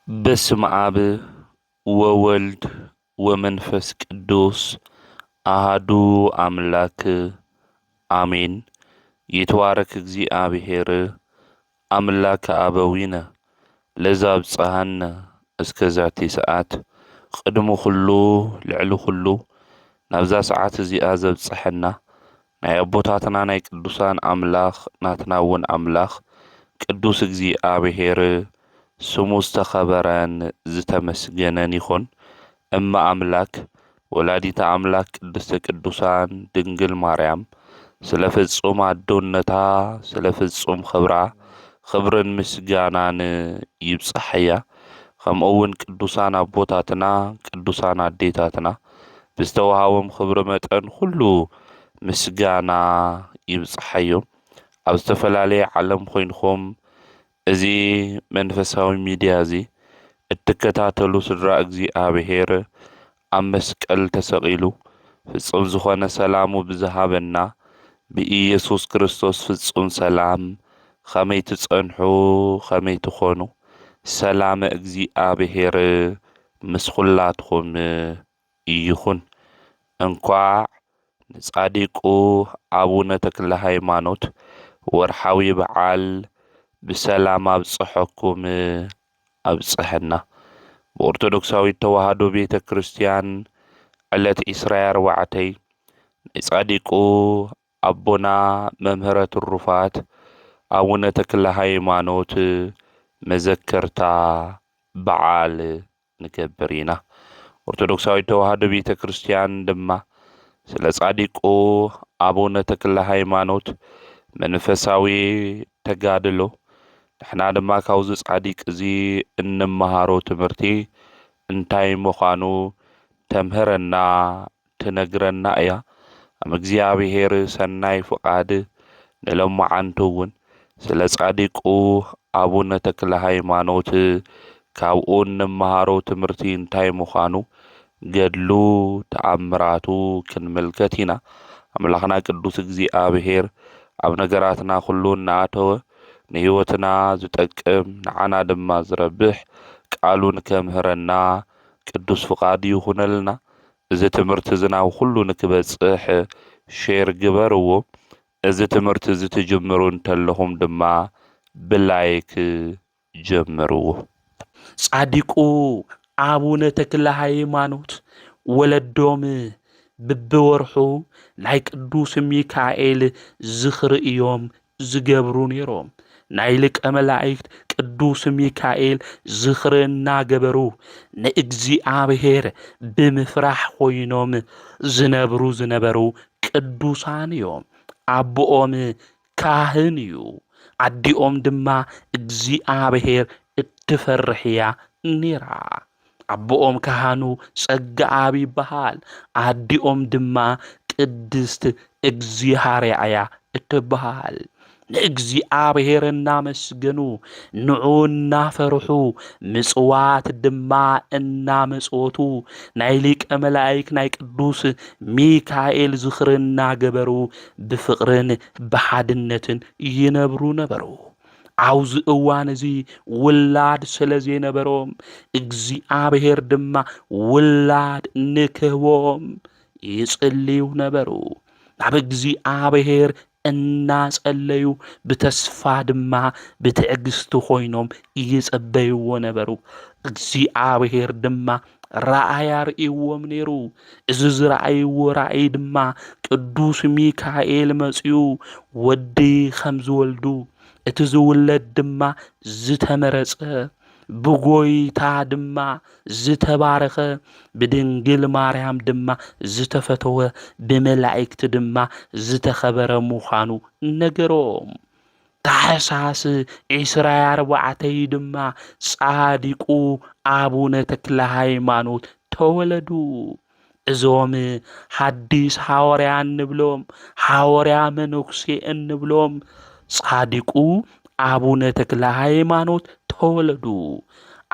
በስመ አብ ወወልድ ወመንፈስ ቅዱስ አሃዱ አምላክ አሜን። ይትባረክ እግዚኣብሔር አምላክ አበዊነ ለዘ አብጽሐነ እስከ ዛቲ ሰዓት። ቅድሚ ኩሉ ልዕሊ ኩሉ ናብዛ ሰዓት እዚኣ ዘብጽሐና ናይ ኣቦታትና ናይ ቅዱሳን ኣምላኽ ናትና እውን ኣምላኽ ቅዱስ እግዚኣብሔር ስሙ ዝተኸበረን ዝተመስገነን ይኹን። እመ ኣምላክ ወላዲተ ኣምላክ ቅድስተ ቅዱሳን ድንግል ማርያም ስለ ፍጹም ኣዶነታ ስለ ፍጹም ክብራ ክብርን ምስጋናን ይብጻሓያ። ከምኡ እውን ቅዱሳን ኣቦታትና ቅዱሳን ኣዴታትና ብዝተዋሃቦም ክብሪ መጠን ኩሉ ምስጋና ይብጻሓዮም። ኣብ ዝተፈላለየ ዓለም ኮይንኹም እዚ መንፈሳዊ ሚድያ እዚ እትከታተሉ ስድራ እግዚኣብሔር ኣብ መስቀል ተሰቒሉ ፍጹም ዝኾነ ሰላሙ ብዝሃበና ብኢየሱስ ክርስቶስ ፍጹም ሰላም ከመይ ትጸንሑ ከመይ ትኾኑ ሰላመ እግዚኣብሔር ምስ ኩላትኹም ይኹን። እንኳዕ ንጻድቁ ኣቡነ ተክለ ሃይማኖት ወርሓዊ በዓል ብሰላም ኣብጽሐኩም ኣብጽሐና። ብኦርቶዶክሳዊት ተዋህዶ ቤተ ክርስቲያን ዕለት ዕስራ ኣርባዕተ ናይ ጻድቁ ኣቦና መምህረ ትሩፋት ኣቡነ ተክለ ሃይማኖት መዘከርታ በዓል ንገብር ኢና። ኦርቶዶክሳዊት ተዋህዶ ቤተ ክርስቲያን ድማ ስለ ጻዲቁ ኣቡነ ተክለ ሃይማኖት መንፈሳዊ ተጋድሎ ንሕና ድማ ካብዚ ጻዲቅ እዚ እንመሃሮ ትምህርቲ እንታይ ምዃኑ ተምህረና ትነግረና እያ። ኣብ እግዚኣብሔር ሰናይ ፍቓድ ንሎማዓንቱ እውን ስለ ጻዲቁ ኣቡነ ተክለ ሃይማኖት ካብኡ እንመሃሮ ትምህርቲ እንታይ ምዃኑ ገድሉ ተኣምራቱ ክንምልከት ኢና። ኣምላኽና ቅዱስ እግዚኣብሔር ኣብ ነገራትና ኩሉ እናኣተወ ንህይወትና ዝጠቅም ንዓና ድማ ዝረብሕ ቃሉ ንከምህረና ቅዱስ ፍቓድ ይኹነልና። እዚ ትምህርቲ እዚ ናብ ኩሉ ንክበጽሕ ሼር ግበርዎ። እዚ ትምህርቲ እዚ ትጅምሩ እንተለኹም ድማ ብላይክ ጀምርዎ። ጻዲቁ ኣቡነ ተክለ ሃይማኖት ወለዶም ብብወርሑ ናይ ቅዱስ ሚካኤል ዝኽሪ እዮም ዝገብሩ ነይሮም። ናይ ሊቀ መላእክት ቅዱስ ሚካኤል ዝኽሪ እናገበሩ ንእግዚኣብሔር ብምፍራሕ ኮይኖም ዝነብሩ ዝነበሩ ቅዱሳን እዮም። ኣቦኦም ካህን እዩ። ኣዲኦም ድማ እግዚኣብሔር እትፈርሕ እያ ነይራ። ኣቦኦም ካህኑ ጸጋኣብ ይበሃል። ኣዲኦም ድማ ቅድስት እግዚኣብሔር እያ እትበሃል። ንእግዚኣብሔር እናመስገኑ ንዑ እናፈርሑ ምጽዋት ድማ እናመጽወቱ ናይ ሊቀ መላእክ ናይ ቅዱስ ሚካኤል ዝኽሪ እናገበሩ ብፍቕርን ብሓድነትን ይነብሩ ነበሩ። ኣብዚ እዋን እዚ ውላድ ስለ ዘይነበሮም እግዚኣብሔር ድማ ውላድ ንክህቦም ይጽልዩ ነበሩ። ናብ እግዚኣብሔር እናጸለዩ ብተስፋ ድማ ብትዕግስቲ ኮይኖም ይጸበይዎ ነበሩ። እግዚኣብሔር ድማ ራእይ ኣርእይዎም ነይሩ። እዚ ዝረኣይዎ ራእይ ድማ ቅዱስ ሚካኤል መጺኡ ወዲ ከም ዝወልዱ እቲ ዝውለድ ድማ ዝተመረጸ ብጎይታ ድማ ዝተባረኸ ብድንግል ማርያም ድማ ዝተፈተወ ብመላእክቲ ድማ ዝተኸበረ ምዃኑ ነገሮም። ታሕሳስ ዕስራ ኣርባዕተ ድማ ጻዲቁ ኣቡነ ተክለ ሃይማኖት ተወለዱ። እዞም ሓዲስ ሃዋርያ እንብሎም፣ ሃዋርያ መነኩሴ እንብሎም ጻዲቁ ኣቡነ ተክለ ሃይማኖት ተወለዱ።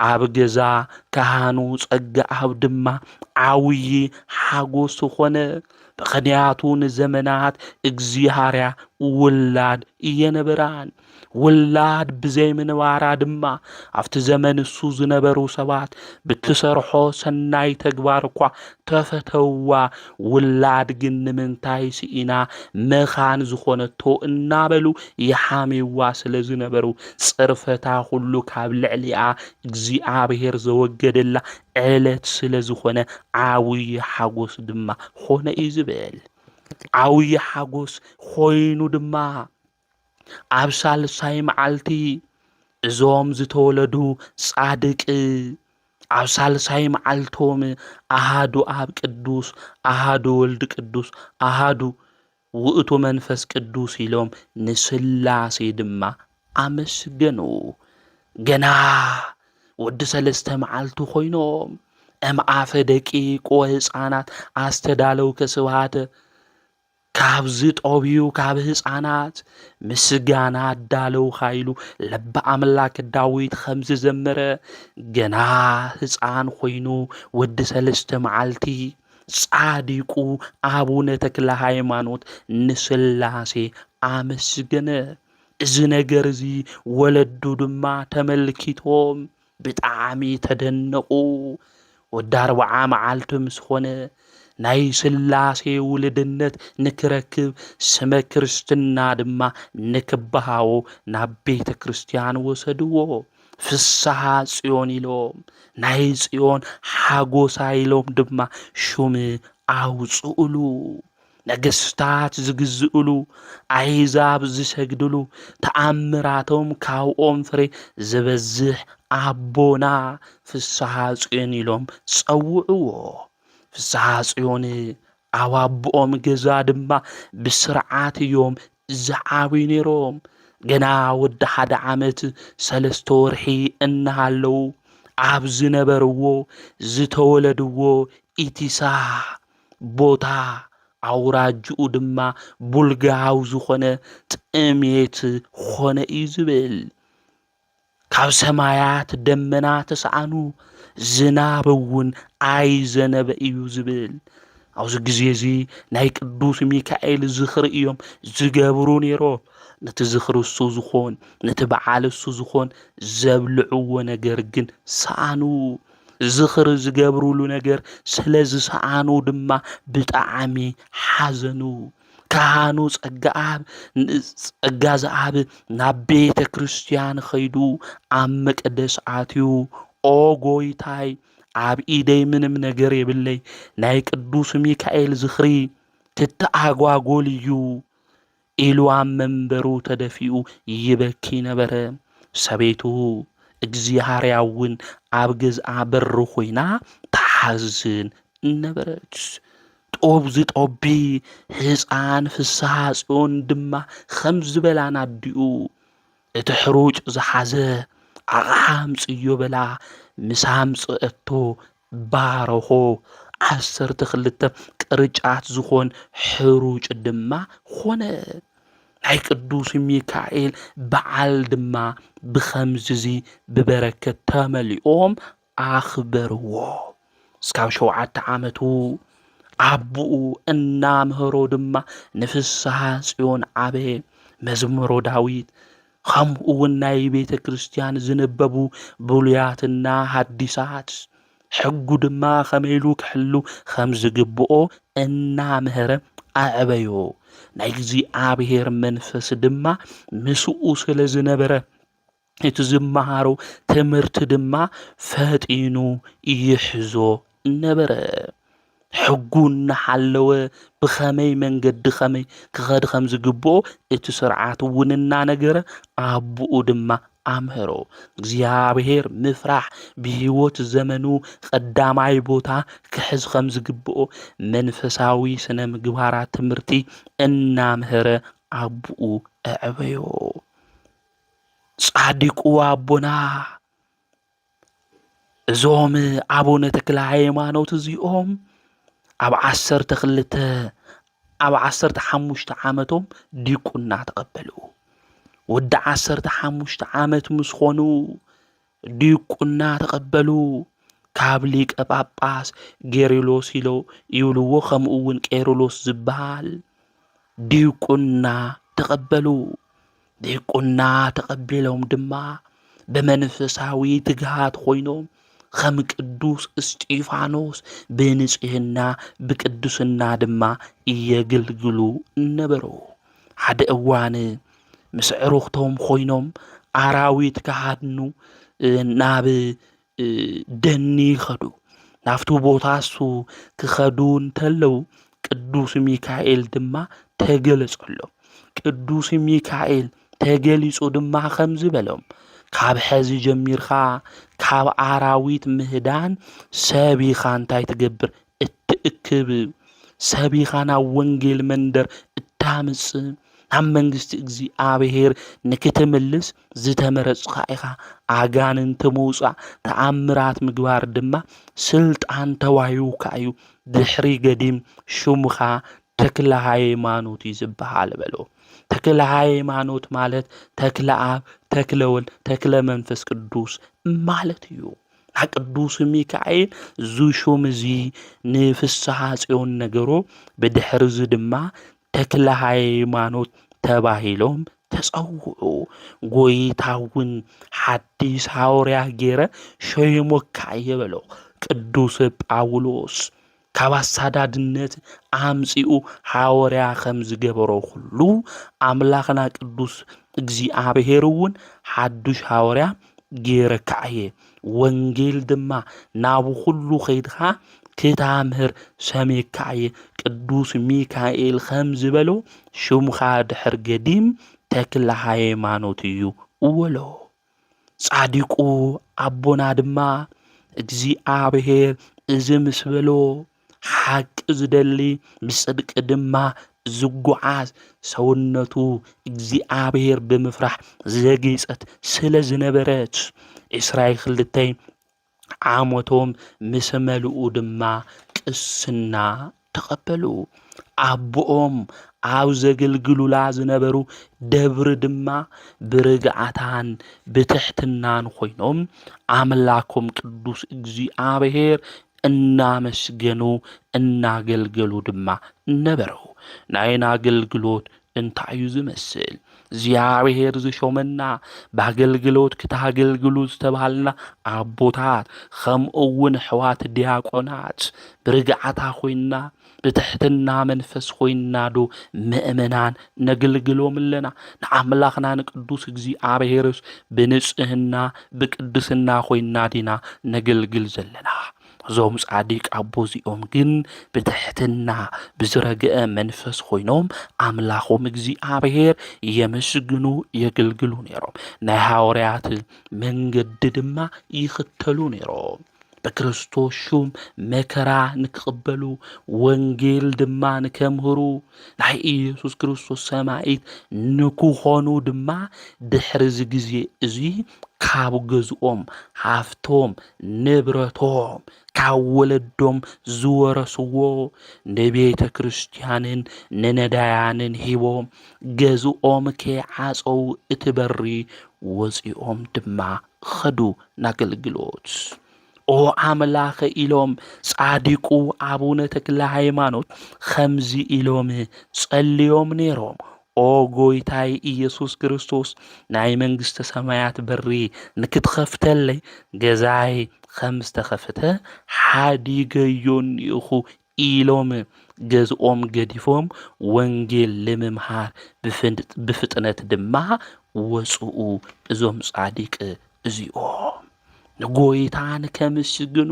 ኣብ ገዛ ካህኑ ጸጋኣብ ድማ ዓብዪ ሓጎስ ኾነ። ምኽንያቱ ንዘመናት እግዚኣብሔር ውላድ እየነበራን። ውላድ ብዘይምንባራ ድማ ኣብቲ ዘመን እሱ ዝነበሩ ሰባት ብትሰርሖ ሰናይ ተግባር እኳ ተፈተዋ። ውላድ ግን ንምንታይ ስኢና መኻን ዝኾነቶ እናበሉ ይሓምይዋ ስለ ዝነበሩ፣ ጽርፈታ ኩሉ ካብ ልዕሊኣ እግዚኣብሔር ዘወገደላ ዕለት ስለ ዝኾነ ዓብዪ ሓጎስ ድማ ኾነ እዩ ዝብል። ዓብዪ ሓጎስ ኾይኑ ድማ ኣብ ሳልሳይ መዓልቲ እዞም ዝተወለዱ ጻድቅ ኣብ ሳልሳይ መዓልቶም ኣሃዱ ኣብ ቅዱስ፣ ኣሃዱ ወልድ ቅዱስ፣ ኣሃዱ ውእቱ መንፈስ ቅዱስ ኢሎም ንስላሴ ድማ ኣመስገኑ። ገና ወዲ ሰለስተ መዓልቲ ኮይኖም እም ኣፈ ደቂቅ ወህፃናት ኣስተዳለውከ ስብሃተ። ካብዚ ጦብዩ ካብ ህፃናት ምስጋና ኣዳለውኻ ኢሉ ለባ ኣምላክ ዳዊት ከም ዝዘመረ፣ ገና ህፃን ኮይኑ ወዲ ሰለስተ መዓልቲ ጻዲቁ ኣቡነ ተክለ ሃይማኖት ንስላሴ ኣመስገነ። እዚ ነገር እዚ ወለዱ ድማ ተመልኪቶም ብጣዕሚ ተደነቑ። ወዲ ኣርብዓ መዓልቲ ምስ ኾነ ናይ ስላሴ ውልድነት ንክረክብ ስመ ክርስትና ድማ ንክበሃዎ ናብ ቤተ ክርስቲያን ወሰድዎ። ፍስሃ ጽዮን ኢሎም ናይ ጽዮን ሓጎሳ ኢሎም ድማ ሹም ኣውጽኡሉ። ነገስታት ዝግዝእሉ፣ ኣህዛብ ዝሰግድሉ፣ ተኣምራቶም ካብኦም ፍሬ ዝበዝሕ ኣቦና ፍስሃ ጽዮን ኢሎም ጸውዕዎ። ፍስሃ ጽዮን ኣብ ኣቦኦም ገዛ ድማ ብስርዓት እዮም ዝዓብዩ ነይሮም። ገና ወዲ ሓደ ዓመት ሰለስተ ወርሒ እናሃለዉ ኣብ ዝነበርዎ ዝተወለድዎ ኢቲሳ ቦታ ኣውራጅኡ ድማ ቡልጋው ዝኾነ ጥሜት ኾነ እዩ ዝብል። ካብ ሰማያት ደመና ተሰኣኑ፣ ዝናብ እውን ኣይዘነበ እዩ ዝብል። ኣብዚ ግዜ እዚ ናይ ቅዱስ ሚካኤል ዝኽሪ እዮም ዝገብሩ ነይሮም። ነቲ ዝኽሪ እሱ ዝኾን፣ ነቲ በዓል እሱ ዝኾን ዘብልዕዎ ነገር ግን ሰኣኑ። ዝኽሪ ዝገብሩሉ ነገር ስለ ዝሰኣኑ ድማ ብጣዕሚ ሓዘኑ። ካህኑ ጸጋኣብ፣ ጸጋ ዘኣብ ናብ ቤተ ክርስቲያን ኸይዱ ኣብ መቅደስ ኣትዩ፣ "ኦ ጎይታይ፣ ኣብ ኢደይ ምንም ነገር የብለይ፣ ናይ ቅዱስ ሚካኤል ዝኽሪ ክተኣጓጎል እዩ" ኢሉ ኣብ መንበሩ ተደፊኡ ይበኪ ነበረ። ሰበይቱ እግዚኣብሔር እውን ኣብ ገዝኣ በሪ ኮይና ትሓዝን ነበረት። ጦብ ዝጦቢ ህፃን ፍስሃ ጽዮን ድማ ከም ዝበላን ኣዲኡ እቲ ሕሩጭ ዝሓዘ ኣቕሓ ኣምጽዮ በላ። ምስ ኣምጽአቶ ባረኾ። ዓሰርተ ክልተ ቅርጫት ዝኾን ሕሩጭ ድማ ኾነ። ናይ ቅዱስ ሚካኤል በዓል ድማ ብኸምዚ እዚ ብበረከት ተመሊኦም ኣኽበርዎ። እስካብ ሸውዓተ ዓመቱ ኣቦኡ እናምሀሮ ድማ ንፍስሃ ጽዮን ዓበየ። መዝሙሮ ዳዊት ከምኡ እውን ናይ ቤተ ክርስቲያን ዝንበቡ ብሉያትና ሃዲሳት ሕጉ ድማ ከመይ ኢሉ ክሕሉ ከም ዝግብኦ እናምሀረ ኣዕበዮ። ናይ እግዚኣብሔር መንፈስ ድማ ምስኡ ስለ ዝነበረ እቲ ዝመሃሮ ትምህርቲ ድማ ፈጢኑ ይሕዞ ነበረ። ሕጉ እናሓለወ ብኸመይ መንገዲ ኸመይ ክኸድ ከም ዝግብኦ እቲ ስርዓት እውን እናነገረ ኣቦኡ ድማ ኣምሀሮ። እግዚኣብሔር ምፍራሕ ብህይወት ዘመኑ ቀዳማይ ቦታ ክሕዝ ከም ዝግብኦ መንፈሳዊ ስነ ምግባራት ትምህርቲ እናምሀረ ኣቦኡ ኣዕበዮ። ጻድቁ ኣቦና እዞም ኣቡነ ተክለ ሃይማኖት እዚኦም ኣብ ዓሰርተ ክልተ ኣብ ዓሰርተ ሓሙሽተ ዓመቶም ዲቁና ተቐበሉ። ወዲ ዓሰርተ ሓሙሽተ ዓመት ምስ ኾኑ ዲቁና ተቐበሉ። ካብ ሊቀ ጳጳስ ጌርሎስ ኢሎ ይብልዎ፣ ከምኡ እውን ቄርሎስ ዝበሃል ዲቁና ተቐበሉ። ዲቁና ተቐቢሎም ድማ ብመንፈሳዊ ትግሃት ኮይኖም ከም ቅዱስ እስጢፋኖስ ብንጽህና ብቅድስና ድማ የገልግሉ ነበሩ። ሓደ እዋን ምስ ዕሩኽቶም ኮይኖም ኣራዊት ክሃድኑ ናብ ደኒ ይኸዱ። ናብቲ ቦታ እሱ ክኸዱ እንተለዉ ቅዱስ ሚካኤል ድማ ተገለጸሎም። ቅዱስ ሚካኤል ተገሊጹ ድማ ከምዚ በሎም፣ ካብ ሐዚ ጀሚርካ ካብ ኣራዊት ምህዳን ሰብ ኢኻ እንታይ ትገብር እትእክብ፣ ሰብ ኢኻ ናብ ወንጌል መንደር እታምጽእ፣ ናብ መንግስቲ እግዚኣብሔር ንክትምልስ ዝተመረጽካ ኢኻ። ኣጋንንቲ ምውጻእ፣ ተኣምራት ምግባር ድማ ስልጣን ተዋሂቡካ እዩ። ድሕሪ ገዲም ሽሙኻ ተክለ ሃይማኖት እዩ ዝበሃል በሎ። ተክለ ሃይማኖት ማለት ተክለ ኣብ፣ ተክለ ወልድ፣ ተክለ መንፈስ ቅዱስ ማለት እዩ። ናይ ቅዱስ ሚካኤል እዚ ሹም እዚ ንፍስሃ ጽዮን ነገሮ። ብድሕሪ እዚ ድማ ተክለ ሃይማኖት ተባሂሎም ተጸውዑ። ጎይታ እውን ሓድሽ ሃዋርያ ገይረ ሸይሞካ እየ በሎ። ቅዱስ ጳውሎስ ካብ ኣሳዳድነት ኣምጺኡ ሃዋርያ ከም ዝገበሮ ኩሉ ኣምላኽና ቅዱስ እግዚኣብሔር እውን ሓዱሽ ሃዋርያ ገይረካ እየ። ወንጌል ድማ ናብ ኩሉ ከይድኻ ክታምህር ሰሜካ እየ። ቅዱስ ሚካኤል ከም ዝበሎ ሽምኻ ድሕር ገዲም ተክለ ሃይማኖት እዩ እወሎ። ጻዲቁ ኣቦና ድማ እግዚኣብሔር እዚ ምስ በሎ ሓቂ ዝደሊ ብጽድቂ ድማ ዝጓዓዝ ሰውነቱ እግዚኣብሔር ብምፍራሕ ዘጌጸት ስለ ዝነበረት ዕስራይ ክልተይ ዓመቶም ምስ መልኡ ድማ ቅስና ተቐበሉ። ኣቦኦም ኣብ ዘገልግሉላ ዝነበሩ ደብሪ ድማ ብርግዓታን ብትሕትናን ኮይኖም ኣምላኮም ቅዱስ እግዚኣብሔር እናመስገኑ እናገልገሉ ድማ ነበሩ። ናይና ኣገልግሎት እንታይ እዩ ዝመስል? እግዚኣብሔር ዝሾመና ብኣገልግሎት ክታገልግሉ ዝተባሃልና ኣቦታት ከምኡ እውን ኣሕዋት ዲያቆናት ብርግዓታ ኮይንና ብትሕትና መንፈስ ኮይንና ዶ ምእመናን ነግልግሎም ኣለና? ንኣምላኽና ንቅዱስ እግዚኣብሔርስ ብንጽህና ብቅድስና ኮይንና ዲና ነግልግል ዘለና? እዞም ጻዲቅ ኣቦ እዚኦም ግን ብትሕትና ብዝረግአ መንፈስ ኮይኖም ኣምላኾም እግዚኣብሔር የመስግኑ የግልግሉ ነይሮም። ናይ ሃዋርያት መንገዲ ድማ ይኽተሉ ነይሮም። ብክርስቶስ ሹም መከራ ንክቕበሉ ወንጌል ድማ ንከምህሩ ናይ ኢየሱስ ክርስቶስ ሰማዒት ንክኾኑ ድማ ድሕሪ እዚ ግዜ እዚ ካብ ገዝኦም ሃፍቶም ንብረቶም ካብ ወለዶም ዝወረስዎ ንቤተ ክርስቲያንን ንነዳያንን ሂቦም ገዝኦም ከይዓጸው እቲ በሪ ወጺኦም ድማ ኸዱ ናገልግሎት። ኦ ኣምላኸ ኢሎም ጻዲቁ ኣቡነ ተክለ ሃይማኖት ከምዚ ኢሎም ጸልዮም ነይሮም። ኦ ጎይታይ ኢየሱስ ክርስቶስ ናይ መንግስተ ሰማያት በሪ ንክትኸፍተለይ ገዛይ ከም ዝተኸፍተ ሓዲገዮ እኒእኹ ኢሎም ገዝኦም ገዲፎም ወንጌል ንምምሃር ብፍጥነት ድማ ወፅኡ። እዞም ፃዲቅ እዚኦም ንጎይታ ንከምስግኑ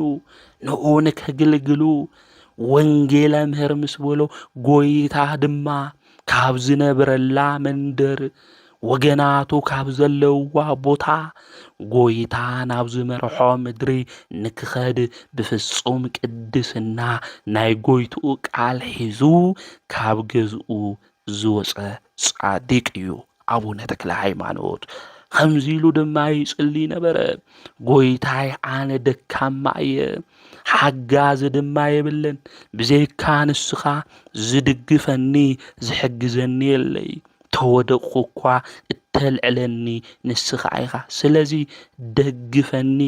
ንኡ ንከግልግሉ ወንጌለ ምህር ምስ በሎ ጎይታ ድማ ካብ ዝነብረላ መንደር ወገናቱ ካብ ዘለውዋ ቦታ ጎይታ ናብ ዝመርሖ ምድሪ ንክኸድ ብፍጹም ቅድስና ናይ ጎይትኡ ቃል ሒዙ ካብ ገዝኡ ዝወፀ ጻዲቅ እዩ ኣቡነ ተክለ ሃይማኖት። ከምዚ ኢሉ ድማ ይጽሊ ነበረ፣ ጎይታይ ኣነ ደካማ እየ፣ ሓጋዚ ድማ የብለን፣ ብዘይካ ንስኻ ዝድግፈኒ ዝሕግዘኒ የለይ። እቲ ከወደቕኹ እኳ እተልዕለኒ ንስኻ ኢኻ። ስለዚ ደግፈኒ፣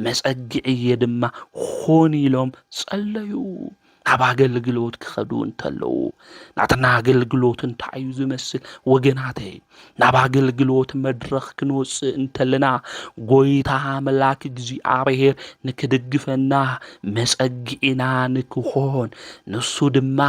መጸግዕየ ድማ ኹን ኢሎም ጸለዩ። ናብ ኣገልግሎት ክኸዱ እንተለዉ፣ ናትና ኣገልግሎት እንታይ እዩ ዝመስል? ወገናተይ፣ ናብ ኣገልግሎት መድረኽ ክንወጽእ እንተለና፣ ጎይታ ኣምላክ እግዚኣብሔር ንክድግፈና መጸግዒና ንክኾን፣ ንሱ ድማ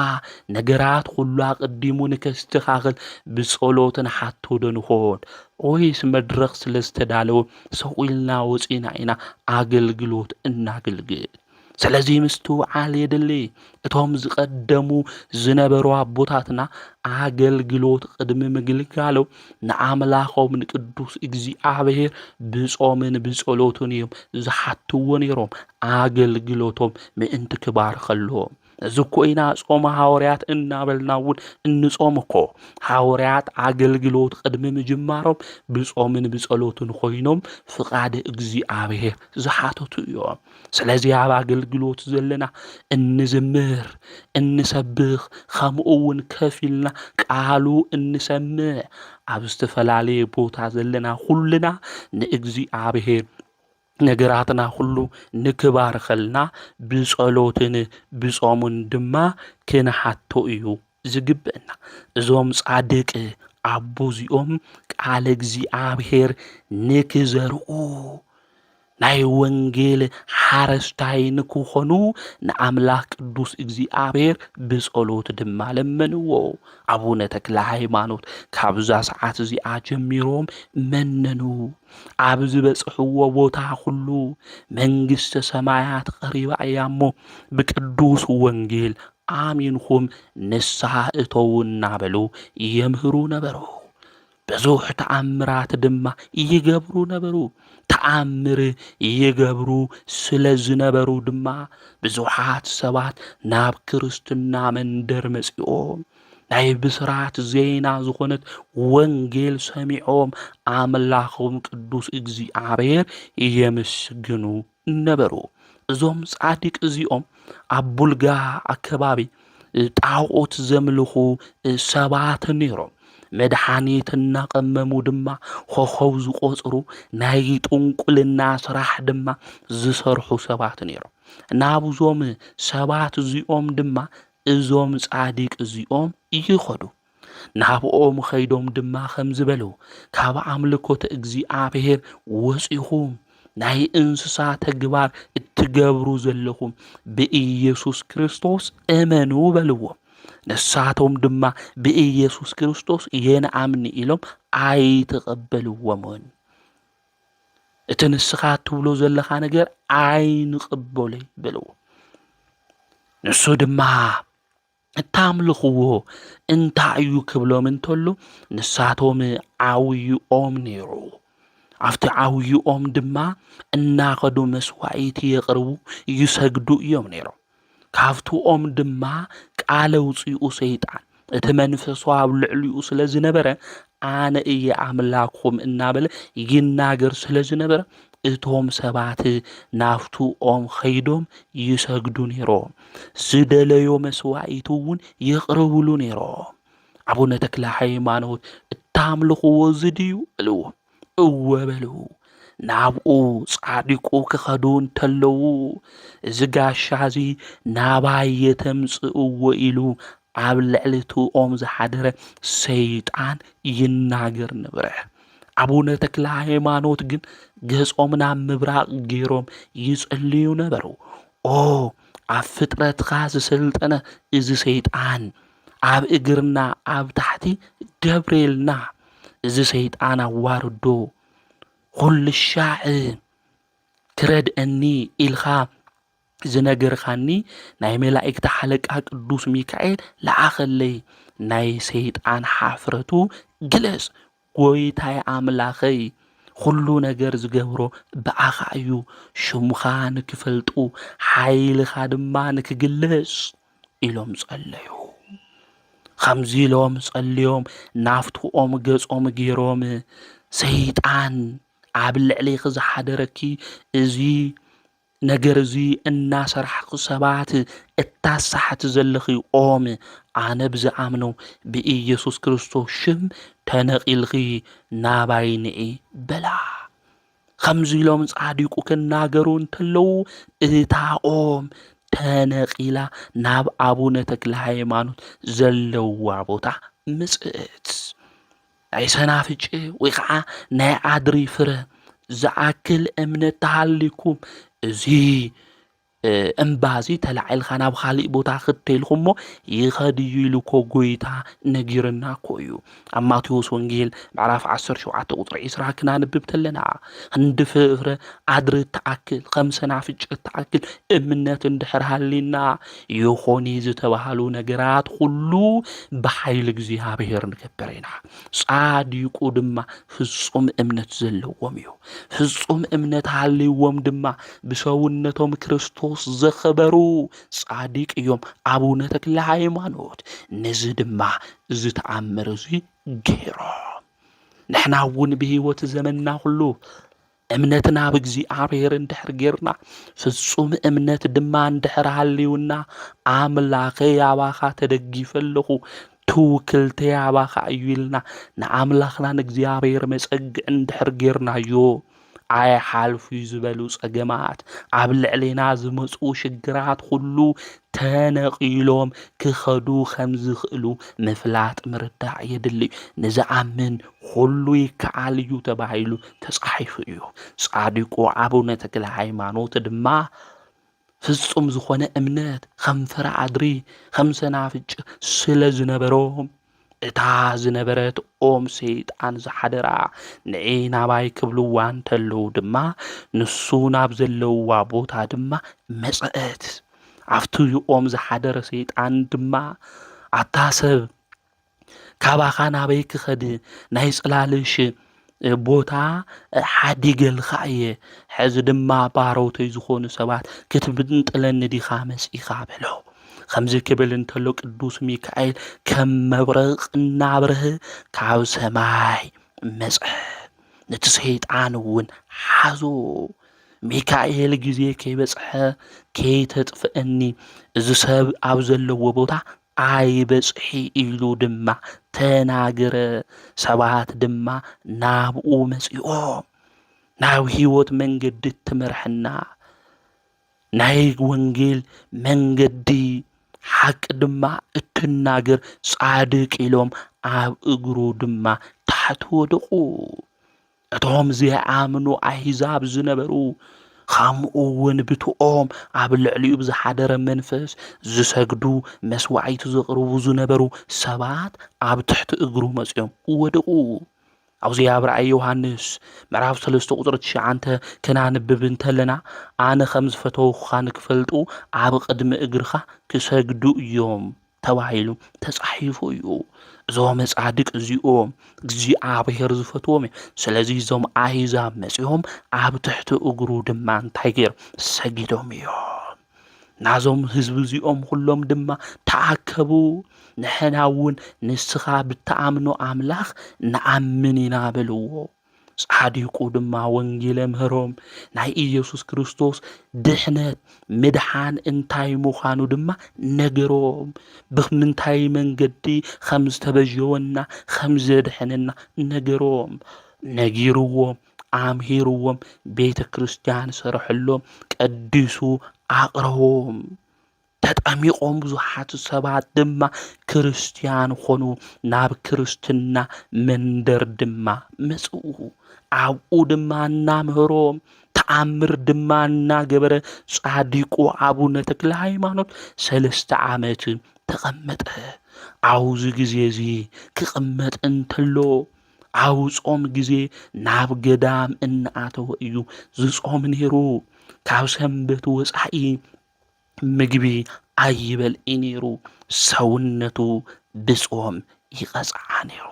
ነገራት ኩሉ ኣቐዲሙ ንከስተኻኽል ብጸሎት ንሓቶ ዶ ንኾን? ወይስ መድረኽ ስለ ዝተዳለወ ሰቑ ኢልና ወጺና ኢና ኣገልግሎት እናግልግል? ስለዚ ምስትውዓል የድሊ። እቶም ዝቐደሙ ዝነበሩ ኣቦታትና ኣገልግሎት ቅድሚ ምግልጋሎም ንኣምላኾም ንቅዱስ እግዚኣብሔር ብጾምን ብጸሎትን እዮም ዝሓትዎ ነይሮም፣ ኣገልግሎቶም ምእንቲ ክባርኸሎም። እዚ እኮ ኢና ጾመ ሃዋርያት እናበልና እውን እንጾም እኮ። ሃዋርያት ኣገልግሎት ቅድሚ ምጅማሮም ብጾምን ብጸሎትን ኮይኖም ፍቓድ እግዚኣብሔር ዝሓተቱ እዮም። ስለዚ ኣብ ኣገልግሎት ዘለና እንዝምር፣ እንሰብኽ፣ ከምኡ እውን ከፍ ኢልና ቃሉ እንሰምዕ፣ ኣብ ዝተፈላለየ ቦታ ዘለና ኩልና ንእግዚኣብሔር ነገራትና ኩሉ ንክባርኸልና ብጸሎትን ብጾምን ድማ ክንሓቶ እዩ ዝግብእና። እዞም ጻድቅ ኣቦ እዚኦም ቃል እግዚኣብሔር ንክዘርኡ፣ ናይ ወንጌል ሓረስታይ ንክኾኑ ንኣምላኽ ቅዱስ እግዚኣብሔር ብጸሎት ድማ ለመንዎ። ኣቡነ ተክለ ሃይማኖት ካብዛ ሰዓት እዚኣ ጀሚሮም መነኑ። ኣብ ዝበጽሕዎ ቦታ ኩሉ መንግስተ ሰማያት ቀሪባ እያ እሞ ብቅዱስ ወንጌል ኣሚንኹም ንስሓ እተዉ እናበሉ የምህሩ ነበሩ። ብዙሕ ተኣምራት ድማ ይገብሩ ነበሩ። ተኣምር ይገብሩ ስለ ዝነበሩ ድማ ብዙሓት ሰባት ናብ ክርስትና መንደር መጺኦም ናይ ብስራት ዜና ዝኾነት ወንጌል ሰሚዖም ኣምላኾም ቅዱስ እግዚኣብሔር የመስግኑ ነበሩ። እዞም ጻድቅ እዚኦም ኣብ ቡልጋ ኣከባቢ ጣዖት ዘምልኹ ሰባት ነይሮም። መድሓኒት እናቐመሙ ድማ ኮኾብ ዝቖጽሩ ናይ ጥንቁልና ስራሕ ድማ ዝሰርሑ ሰባት ነይሮም። ናብዞም ሰባት እዚኦም ድማ እዞም ጻድቅ እዚኦም ይኸዱ። ናብኦም ኸይዶም ድማ ከምዚ በሉ፣ ካብ ኣምልኮተ እግዚኣብሔር ወጺኹም ናይ እንስሳ ተግባር እትገብሩ ዘለኹም ብኢየሱስ ክርስቶስ እመኑ በልዎም። ንሳቶም ድማ ብኢየሱስ ክርስቶስ የንኣምኒ ኢሎም ኣይተቐበልዎምን። እቲ ንስኻ ትብሎ ዘለኻ ነገር ኣይንቕበሎይ በልዎ። ንሱ ድማ እታምልኽዎ እንታይ እዩ ክብሎም እንተሎ ንሳቶም ዓውይኦም ነይሩ። ኣብቲ ዓውይኦም ድማ እናኸዱ መስዋዒት የቕርቡ ይሰግዱ እዮም ነይሮም። ካብቲ ኦም ድማ ቃል ኣውፂኡ ሰይጣን እቲ መንፈሱ ኣብ ልዕሊኡ ስለ ዝነበረ ኣነ እየ ኣምላኽኹም እናበለ ይናገር ስለ ዝነበረ እቶም ሰባት ናብቲ ኦም ኸይዶም ይሰግዱ ነይሮም። ዝደለዮ መስዋዒት እውን የቕርብሉ ነይሮም። ኣቡነ ተክለ ሃይማኖት እታምልኽዎ እዚ ድዩ በልዎ። እወ በሉ። ናብኡ ጻድቁ ክኸዱ እንተለዉ እዚ ጋሻ እዚ ናባይ የተምጽእዎ ኢሉ ኣብ ልዕሊ እቲ ኦም ዝሓደረ ሰይጣን ይናገር ነበረ። ኣቡነ ተክለ ሃይማኖት ግን ገጾም ናብ ምብራቕ ገይሮም ይጽልዩ ነበሩ። ኦ ኣብ ፍጥረትካ ዝሰልጠነ እዚ ሰይጣን ኣብ እግርና ኣብ ታሕቲ ገብርኤልና እዚ ሰይጣን ኣዋርዶ ኩሉ ሻዕ ክረድአኒ ኢልካ ዝነገርካኒ ናይ መላእክቲ ሓለቃ ቅዱስ ሚካኤል ለኣኸለይ ናይ ሰይጣን ሓፍረቱ ግለጽ ጎይታይ ኣምላኸይ ኩሉ ነገር ዝገብሮ ብኣኻ እዩ ሽሙኻ ንክፈልጡ ሓይልኻ ድማ ንክግለጽ ኢሎም ጸለዩ። ከምዚ ኢሎም ጸልዮም ናፍትኦም ገጾም ገይሮም ሰይጣን ኣብ ልዕሌኺ ዝሓደረኪ እዚ ነገር እዚ እናሰራሕኺ ሰባት እታሳሕቲ ዘለኺ ኦም ኣነ ብዝኣምኖ ብኢየሱስ ክርስቶስ ሽም ተነቒልኺ ናባይ ንዒ በላ። ከምዚ ኢሎም ጻዲቁ ክናገሩ እንተለዉ፣ እታ ኦም ተነቒላ ናብ ኣቡነ ተክለ ሃይማኖት ዘለዋ ቦታ ምጽእት። ናይ ሰናፍጭ ወይ ከዓ ናይ ኣድሪ ፍረ ዝኣክል እምነት ተሃሊኩም፣ እዚ እምባ እዚ ተላዒልካ ናብ ካሊእ ቦታ ክድ ተልኩሞ ይኸድ እዩ ኢሉ እኮ ጎይታ ነጊርና እኮ እዩ። ኣብ ማቴዎስ ወንጌል ምዕራፍ ዓሰርተ ሸውዓተ ቁፅሪ ዒስራ ክናንብብ ተለና፣ ክንዲ ፍረ ኣድሪ እትኣክል፣ ከም ሰናፍጭ እትኣክል እምነት እንድሕር ሃሊና፣ ይኾኒ ዝተባህሉ ነገራት ኩሉ ብሓይሊ እግዚኣብሔር ንገብር ኢና። ጻዲቁ ድማ ፍጹም እምነት ዘለዎም እዩ። ፍጹም እምነት ሃልይዎም ድማ ብሰውነቶም ክርስቶስ ዘኸበሩ ጻዲቅ እዮም ኣቡነ ተክለ ሃይማኖት። ነዚ ድማ እዚ ተኣምር እዚ ገይሮም። ንሕና እውን ብህይወት ዘመንና ኩሉ እምነትና ኣብ እግዚኣብሔር እንድሕር ጌርና፣ ፍጹም እምነት ድማ እንድሕር ሃልዩና፣ ኣምላኸይ ኣባኻ ተደጊፈ ኣለኹ፣ ትውክልተይ ኣባኻ እዩ ኢልና ንኣምላኽና ንእግዚኣብሔር መጸግዒ እንድሕር ጌርናዮ፣ ኣይሓልፉ እዩ ዝበሉ ጸገማት፣ ኣብ ልዕሌና ዝመጹ ሽግራት ኩሉ ተነቒሎም ክኸዱ ከም ዝኽእሉ ምፍላጥ ምርዳእ የድሊ። ንዝኣምን ኩሉ ይከኣል እዩ ተባሂሉ ተጻሒፉ እዩ። ጻድቁ ኣቡነ ተክለ ሃይማኖት ድማ ፍጹም ዝኾነ እምነት ከም ፍረ ኣድሪ፣ ከም ሰናፍጭ ስለ ዝነበሮም፣ እታ ዝነበረት ኦም ሰይጣን ዝሓደራ ንዒ ናባይ ክብልዋ እንተለዉ ድማ፣ ንሱ ናብ ዘለዋ ቦታ ድማ መጸአት። ኣብቲ ኦም ዝሓደረ ሰይጣን ድማ፣ ኣታ ሰብ፣ ካባኻ ናበይ ክኸድ? ናይ ጽላልሽ ቦታ ሓዲገልካ እየ። ሕዚ ድማ ባሮተይ ዝኾኑ ሰባት ክትምንጥለኒ ዲኻ መጺኻ? በሎ። ከምዚ ክብል እንተሎ ቅዱስ ሚካኤል ከም መብረቕ እናብረህ ካብ ሰማይ መጸ። ነቲ ሰይጣን እውን ሓዞ። ሚካኤል ግዜ ከይበጽሐ ከይተጥፍአኒ፣ እዚ ሰብ ኣብ ዘለዎ ቦታ ኣይበጽሒ ኢሉ ድማ ተናገረ። ሰባት ድማ ናብኡ መጺኦም። ናብ ህይወት መንገዲ እትመርሐና፣ ናይ ወንጌል መንገዲ ሓቂ ድማ እትናገር ጻድቅ ኢሎም ኣብ እግሩ ድማ ታሕቲ ወደቑ። እቶም ዘይኣምኑ ኣህዛብ ዝነበሩ፣ ከምኡ እውን ብትኦም ኣብ ልዕሊኡ ብዝሓደረ መንፈስ ዝሰግዱ፣ መስዋዕቲ ዘቕርቡ ዝነበሩ ሰባት ኣብ ትሕቲ እግሩ መጺኦም ወደቑ። ኣብዚ ኣብ ራእይ ዮሃንስ ምዕራፍ ሰለስተ ቁጽሪ ትሽዓተ ክናንብብ እንተለና፣ ኣነ ከም ዝፈተውኻ ንክፈልጡ ኣብ ቅድሚ እግርኻ ክሰግዱ እዮም ተባሂሉ ተጻሒፉ እዩ። እዞም ጻድቅ እዚኦም እግዚኣብሔር ዝፈትዎም እዮም። ስለዚ እዞም ኣህዛብ መጺኦም ኣብ ትሕቲ እግሩ ድማ እንታይ ገይሮም? ሰጊዶም እዮም። ናዞም ህዝቢ እዚኦም ኩሎም ድማ ተኣከቡ። ንሕና እውን ንስኻ ብትኣምኖ ኣምላኽ ንኣምን ኢና በልዎ። ጻዲቁ ድማ ወንጌል ኣምህሮም፣ ናይ ኢየሱስ ክርስቶስ ድሕነት፣ ምድሓን እንታይ ምዃኑ ድማ ነገሮም። ብምንታይ መንገዲ ከም ዝተበጀወና፣ ከም ዘድሐነና ነገሮም። ነጊርዎም፣ ኣምሂርዎም፣ ቤተ ክርስቲያን ሰርሐሎም፣ ቀዲሱ ኣቕረቦም። ተጠሚቖም ብዙሓት ሰባት ድማ ክርስቲያን ኾኑ፣ ናብ ክርስትና መንደር ድማ መጽኡ። ኣብኡ ድማ እናምህሮም፣ ተኣምር ድማ እናገበረ ጻዲቁ ኣቡነ ተክለ ሃይማኖት ሰለስተ ዓመት ተቐመጠ። ኣብዚ ግዜ እዚ ክቕመጥ እንተሎ፣ ኣብ ጾም ግዜ ናብ ገዳም እናኣተወ እዩ ዝጾም ነይሩ። ካብ ሰንበት ወጻኢ ምግቢ ኣይበልዕ ነይሩ። ሰውነቱ ብጾም ይቐጽዓ ነይሩ።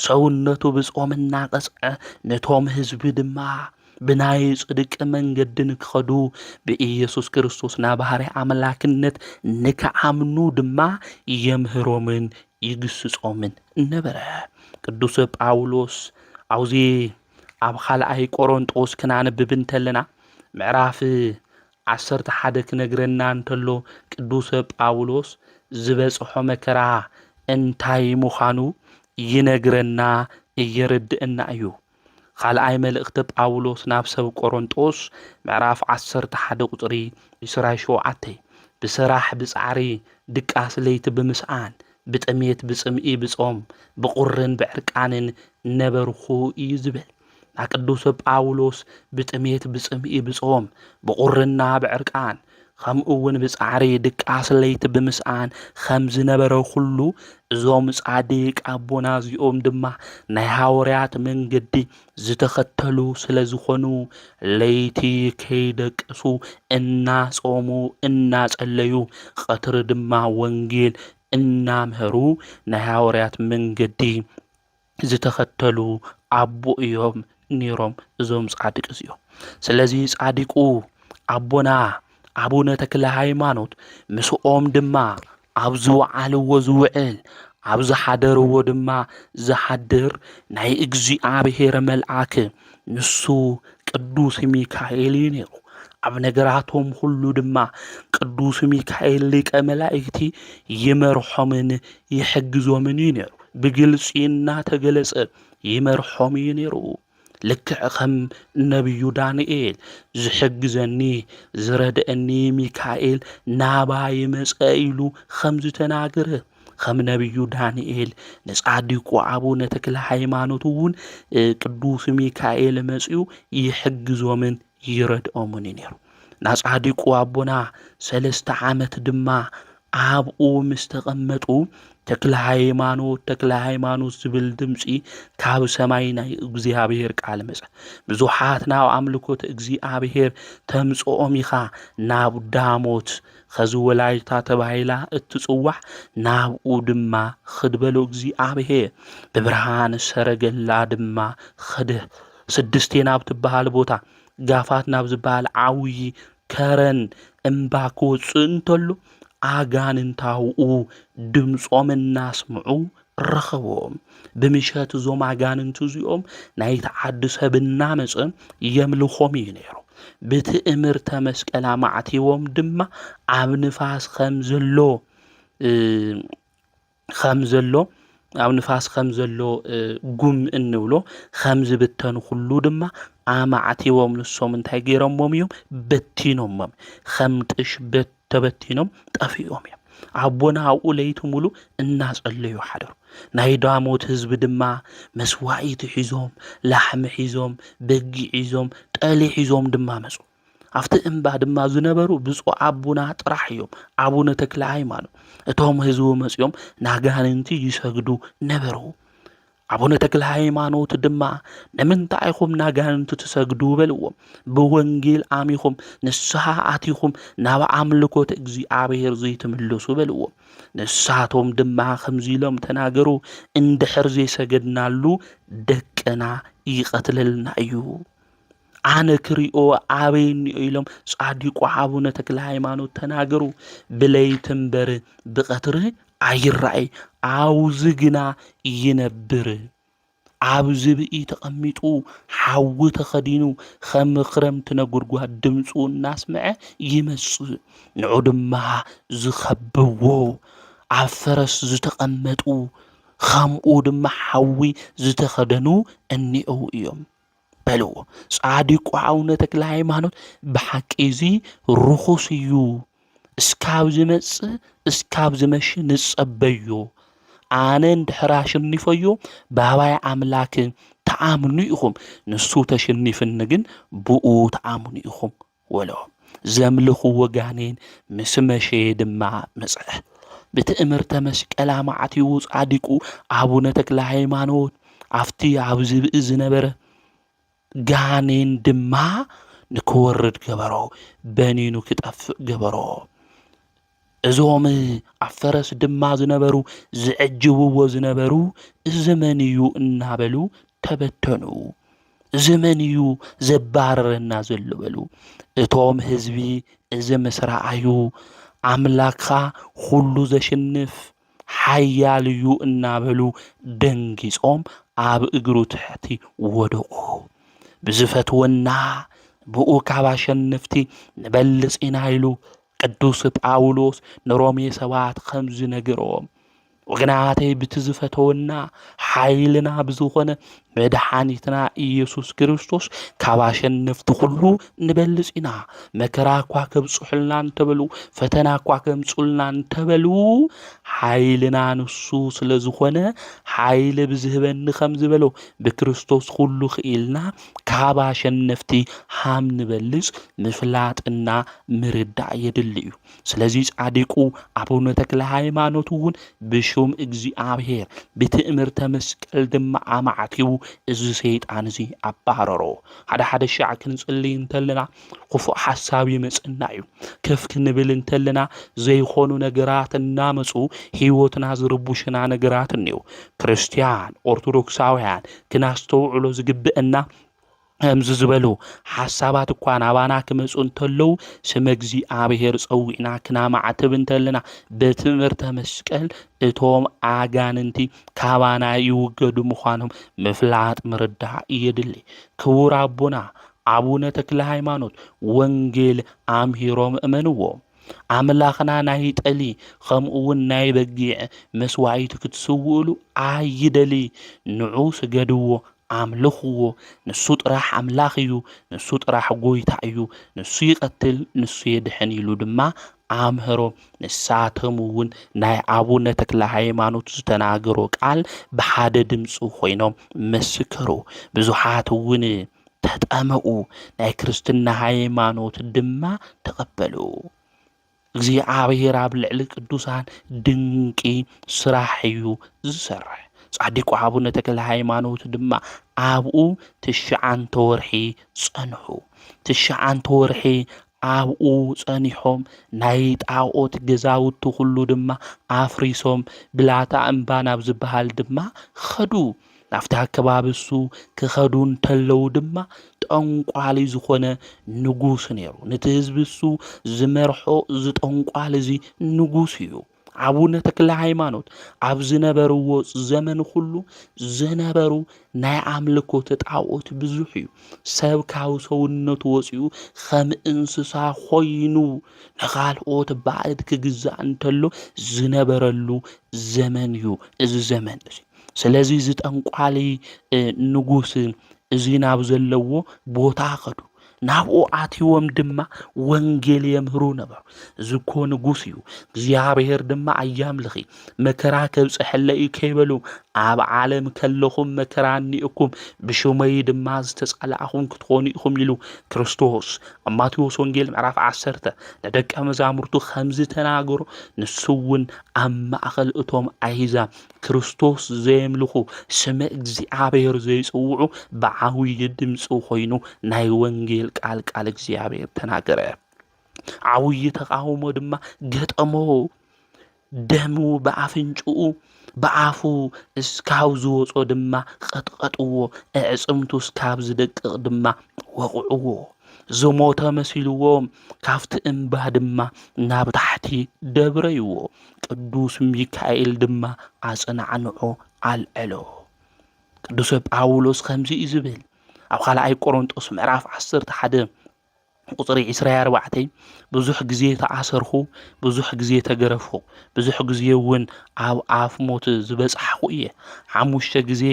ሰውነቱ ብጾም እናቐጽዐ፣ ነቶም ህዝቢ ድማ ብናይ ጽድቂ መንገዲ ንክኸዱ፣ ብኢየሱስ ክርስቶስ ናባህሪ ኣምላክነት ንክኣምኑ ድማ የምህሮምን ይግስጾምን ነበረ። ቅዱስ ጳውሎስ ኣብዚ ኣብ ካልኣይ ቆሮንጦስ ክናንብብ እንተለና፣ ምዕራፍ ዓሰርተ ሓደ ክነግረና እንተሎ፣ ቅዱስ ጳውሎስ ዝበጽሖ መከራ እንታይ ምዃኑ ይነግረና፣ የረድእና እዩ። ካልኣይ መልእኽቲ ጳውሎስ ናብ ሰብ ቆሮንጦስ ምዕራፍ ዓሰርተ ሓደ ቁጽሪ ዕስራን ሸውዓተን፣ ብስራሕ ብጻዕሪ ድቃስ ለይቲ ብምስኣን፣ ብጥሜት ብጽምኢ ብጾም፣ ብቑርን ብዕርቃንን ነበርኹ እዩ ዝብል። ና ቅዱስ ጳውሎስ ብጥሜት ብጽምኢ ብጾም፣ ብቑርና ብዕርቃን፣ ከምኡ እውን ብጻዕሪ ድቃስ ለይቲ ብምስኣን ከም ዝነበረ ኩሉ፣ እዞም ጻድቅ ኣቦና እዚኦም ድማ ናይ ሃዋርያት መንገዲ ዝተኸተሉ ስለ ዝኾኑ፣ ለይቲ ከይደቀሱ እናጾሙ እናጸለዩ፣ ቀትሪ ድማ ወንጌል እናምሀሩ ናይ ሃዋርያት መንገዲ ዝተኸተሉ ኣቦ እዮም ነይሮም እዞም ጻድቅ እዚኦም። ስለዚ ጻድቁ ኣቦና ኣቡነ ተክለ ሃይማኖት ምስኦም ድማ ኣብ ዝወዓልዎ ዝውዕል፣ ኣብ ዝሓደርዎ ድማ ዝሓድር ናይ እግዚኣብሔር መልኣክ ንሱ ቅዱስ ሚካኤል እዩ ነይሩ። ኣብ ነገራቶም ኩሉ ድማ ቅዱስ ሚካኤል ሊቀ መላእክቲ ይመርሖምን ይሕግዞምን እዩ ነይሩ። ብግልጺ እናተገለጸ ይመርሖም እዩ ነይሩ። ልክዕ ከም ነቢዩ ዳንኤል፣ "ዝሕግዘኒ ዝረድአኒ ሚካኤል ናባይ መጸ" ኢሉ ከም ዝተናገረ፣ ከም ነቢዩ ዳንኤል ንጻድቁ ኣቡነ ተክለ ሃይማኖት እውን፣ እ፣ ቅዱስ ሚካኤል መጺኡ ይሕግዞምን ይረድኦምን እዩ ነይሩ። ናጻድቁ ኣቦና ሰለስተ ዓመት ድማ ኣብኡ ምስ ተቐመጡ፣ "ተክለ ሃይማኖት፣ ተክለ ሃይማኖት" ዝብል ድምጺ ካብ ሰማይ ናይ እግዚኣብሔር ቃል መጸ። "ብዙሓት ናብ ኣምልኮት እግዚኣብሔር ተምጽኦም ኢኻ፣ ናብ ዳሞት፣ ኸዚ ወላይታ ተባሂላ እትጽዋዕ፣ ናብኡ ድማ ኽድ" በሎ እግዚኣብሔር። ብብርሃን ሰረገላ ድማ ኸደ። ስድስቴ ናብ ትበሃል ቦታ፣ ጋፋት ናብ ዝበሃል ዓብዪ ከረን እምባ ክወጽእ እንተሎ፣ ኣጋንንት ኣብኡ ድምጾም እናስምዑ ረኸቦም። ብምሸት እዞም ኣጋንንት እዚኦም ናይቲ ዓዲ ሰብ እናመጸ የምልኾም እዩ ነይሩ። ብትእምርተ መስቀል ኣማዕቲቦም ድማ ኣብ ንፋስ ከም ዘሎ፣ እ፣ ከም ዘሎ፣ ኣብ ንፋስ ከም ዘሎ፣ እ፣ ጉም እንብሎ ከም ዝብተን ኩሉ ድማ ኣማዕቲቦም ንሶም እንታይ ገይሮሞም እዮም? በቲኖሞም። ከም ጥሽ በት-፣ ተበቲኖም ጠፊኦም እዮም። ኣቦና ኣብኡ ለይቲ ሙሉ እናጸለዩ ሓደሩ። ናይ ዳሞት ህዝቢ ድማ መስዋኢቲ ሒዞም፣ ላሕሚ ሒዞም፣ በጊዕ ሒዞም፣ ጠሊ ሒዞም ድማ መጹ። ኣብቲ እምባ ድማ ዝነበሩ ብፁዕ ኣቦና ጥራሕ እዮም፣ ኣቡነ ተክለ ሃይማኖት። እቶም ህዝቢ መጺኦም ናጋንንቲ ይሰግዱ ነበሩ። ኣቡነ ተክለ ሃይማኖት ድማ፣ "ንምንታይ ኢኹም ናጋንንቲ ትሰግዱ?" በልዎም። "ብወንጌል ኣሚኹም ንስሓ ኣቲኹም ናብ ኣምልኮት እግዚኣብሔር ዘይትምለሱ?" በልዎም። ንሳቶም ድማ ከምዚ ኢሎም ተናገሩ፣ "እንድሕር ዘይሰገድናሉ ደቅና ይቐትለልና እዩ። ኣነ ክሪኦ ኣበይ እኒኦ?" ኢሎም ጻዲቁ ኣቡነ ተክለ ሃይማኖት ተናገሩ። "ብለይቲ እምበር ብቐትሪ ኣይረኣይ፣ ኣብዚ ግና ይነብር። ኣብ ዝብኢ ተቐሚጡ፣ ሓዊ ተኸዲኑ፣ ከም ክረምቲ ነጎድጓድ ድምፁ እናስምዐ ይመጽእ። ንዑ ድማ ዝኸብዎ፣ ኣብ ፈረስ ዝተቐመጡ፣ ከምኡ ድማ ሓዊ ዝተኸደኑ እኒአው እዮም" በልዎ። ጻዲቁ ኣቡነ ተክለ ሃይማኖት፣ "ብሓቂ እዚ ርኹስ እዩ። እስካብ ዝመጽእ፣ እስካብ ዝመሽ ንጸበዮ። ኣነ እንድሕር ኣሸኒፈዮ፣ ባባይ ኣምላክ ተኣምኑ ኢኹም። ንሱ ተሸኒፍኒ ግን ብኡ ተኣምኑ ኢኹም" በሎ። ዘምልኽዎ ጋኔን ምስ መሸ ድማ መጽአ። ብትእምርተ መስቀል ኣማዕቲቡ ጻዲቁ ኣቡነ ተክለ ሃይማኖት ኣብቲ ኣብ ዝብኢ ዝነበረ ጋኔን ድማ ንክወርድ ገበሮ፣ በኒኑ ክጠፍእ ገበሮ። እዞም ኣብ ፈረስ ድማ ዝነበሩ፣ ዝዕጅብዎ ዝነበሩ፣ "እዚ መን እዩ?" እናበሉ ተበተኑ። "እዚ መን እዩ ዘባርረና ዘሎ?" በሉ። እቶም ህዝቢ እዚ ምስ ረኣዩ፣ "ኣምላኽካ ኩሉ ዘሽንፍ ሓያል እዩ" እናበሉ ደንጊጾም ኣብ እግሩ ትሕቲ ወደቑ። "ብዝፈትወና ብኡ ካብ ኣሸንፍቲ ንበልጽ ኢና" ኢሉ ቅዱስ ጳውሎስ ንሮሜ ሰባት ከምዚ ነገሮም፣ ወገናተይ፣ ብቲ ዝፈተወና ሓይልና ብዝኾነ መድሓኒትና ኢየሱስ ክርስቶስ ካብ ኣሸነፍቲ ኩሉ ንበልጽ ኢና። መከራ እኳ ከብጽሑልና እንተበሉ፣ ፈተና እኳ ከምጹልና እንተበሉ፣ ሓይልና ንሱ ስለ ዝኾነ፣ ሓይሊ ብዝህበኒ ከም ዝበሎ፣ ብክርስቶስ ኩሉ ክኢልና ካብ ኣሸነፍቲ ሃም ንበልጽ ምፍላጥና ምርዳእ የድሊ እዩ። ስለዚ ጻዲቁ ኣቡነ ተክለ ሃይማኖት እውን ብሹም እግዚኣብሔር ብትእምርተ መስቀል ድማ ኣማዕቲቡ እዚ ሰይጣን እዚ ኣባረሮ። ሓደ ሓደ ሻዕ ክንጽልይ እንተለና ክፉእ ሓሳብ ይመጽና እዩ። ከፍ ክንብል እንተለና ዘይኾኑ ነገራት እናመጹ ህይወትና ዝርቡሽና ነገራት እኒው። ክርስትያን ኦርቶዶክሳውያን ክናስተውዕሎ ዝግብእና ከምዚ ዝበሉ ሓሳባት እኳ ናባና ክመጹ እንተለዉ፣ ስመ እግዚኣብሔር ጸዊዕና ክናማዕትብ እንተለና፣ ብትምህርተ መስቀል እቶም ኣጋንንቲ ካባና ይውገዱ ምዃኖም ምፍላጥ ምርዳእ የድሊ። ክቡር ኣቦና ኣቡነ ተክለ ሃይማኖት ወንጌል ኣምሂሮም እመንዎ። ኣምላኽና ናይ ጠሊ ከምኡ እውን ናይ በጊዕ መስዋዕቲ ክትስውእሉ ኣይደሊ፣ ንዑ ስገድዎ፣ ኣምልኽዎ። ንሱ ጥራሕ ኣምላኽ እዩ፣ ንሱ ጥራሕ ጎይታ እዩ፣ ንሱ ይቐትል፣ ንሱ የድሕን ኢሉ ድማ ኣምሀሮም። ንሳቶም እውን ናይ ኣቡነ ተክለ ሃይማኖት ዝተናገሮ ቃል ብሓደ ድምፂ ኮይኖም መስከሩ። ብዙሓት እውን ተጠመቑ፣ ናይ ክርስትና ሃይማኖት ድማ ተቐበሉ። እግዚኣብሔር ኣብ ልዕሊ ቅዱሳን ድንቂ ስራሕ እዩ ዝሰርሕ። ጻዲቁ ኣቡነ ተክለ ሃይማኖት ድማ ኣብኡ ትሽዓንተ ወርሒ ጸንሑ። ትሽዓንተ ወርሒ ኣብኡ ጸኒሖም ናይ ጣኦት ገዛውቲ ኩሉ ድማ ኣፍሪሶም ብላታ እምባ ናብ ዝበሃል ድማ ኸዱ። ናብቲ ኣከባቢ እሱ ክኸዱ እንተለዉ ድማ ጠንቋሊ ዝኾነ ንጉስ ነይሩ። ነቲ ህዝቢ እሱ ዝመርሖ እዚ ጠንቋሊ እዚ ንጉስ እዩ። ኣቡነ ተክለ ሃይማኖት ኣብ ዝነበርዎ ዘመን ኩሉ ዝነበሩ ናይ ኣምልኮ ተጣኦት ብዙሕ እዩ። ሰብ ካብ ሰውነቱ ወፂኡ ከም እንስሳ ኮይኑ ንኻልኦት ባእድ ክግዛእ እንተሎ ዝነበረሉ ዘመን እዩ እዚ ዘመን እዚ። ስለዚ እዚ ጠንቋሊ ንጉስ እዚ ናብ ዘለዎ ቦታ ኸዱ። ናብኡ ኣትዎም ድማ ወንጌል የምህሩ ነበሩ። እዚ እኮ ንጉስ እዩ፣ እግዚኣብሔር ድማ ኣያምልኺ፣ መከራ ከብፀሐለ እዩ ከይበሉ፣ ኣብ ዓለም ከለኹም መከራ እኒእኩም፣ ብሽመይ ድማ ዝተጸላእኹም ክትኾኑ ኢኹም ኢሉ ክርስቶስ ኣብ ማቴዎስ ወንጌል ምዕራፍ ዓሰርተ ንደቀ መዛሙርቱ ከምዚ ተናገሮ፣ ንሱ እውን ኣብ ማእኸል እቶም ኣህዛብ ክርስቶስ ዘየምልኹ፣ ስመ እግዚኣብሔር ዘይጽውዑ ብዓብዪ ድምፂ ኮይኑ ናይ ወንጌል ቃል ቃል እግዚኣብሔር ተናገረ። ዓብዪ ተቓውሞ ድማ ገጠሞ። ደሙ ብኣፍንጭኡ ብኣፉ እስካብ ዝወጾ ድማ ቐጥቀጥዎ፣ ኣዕጽምቱ እስካብ ዝደቅቕ ድማ ወቕዕዎ። ዝሞተ መሲልዎም ካብቲ እምባ ድማ ናብ ታሕቲ ደብረይዎ። ቅዱስ ሚካኤል ድማ ኣጽናዕንዖ ኣልዐሎ። ቅዱስ ጳውሎስ ከምዚ እዩ ዝብል ኣብ ካልኣይ ቆሮንጦስ ምዕራፍ ዓሰርተ ሓደ ቁጽሪ ዕስራ ኣርባዕተ፣ ብዙሕ ግዜ ተኣሰርኹ፣ ብዙሕ ግዜ ተገረፍኹ፣ ብዙሕ ግዜ እውን ኣብ ኣፍ ሞት ዝበጻሕኹ እየ። ሓሙሽተ ግዜ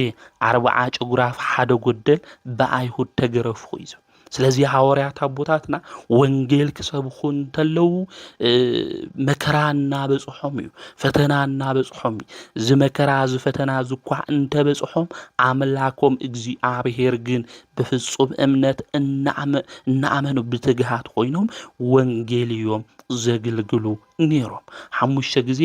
ኣርብዓ ጭጉራፍ ሓደ ጎደል ብኣይሁድ ተገረፍኹ እዩ ዝብል። ስለዚ ሃዋርያት ኣቦታትና ወንጌል ክሰብኹ እንተለዉ መከራ እናበጽሖም እዩ፣ ፈተና እናበጽሖም እዩ። እዚ መከራ እዚ ፈተና እዚ እኳ እንተበጽሖም ኣምላኮም እግዚኣብሔር ግን ብፍጹም እምነት እናኣመ-፣ እናኣመኑ ብትግሃት ኮይኖም ወንጌል እዮም ዘግልግሉ ነይሮም። ሓሙሽተ ግዜ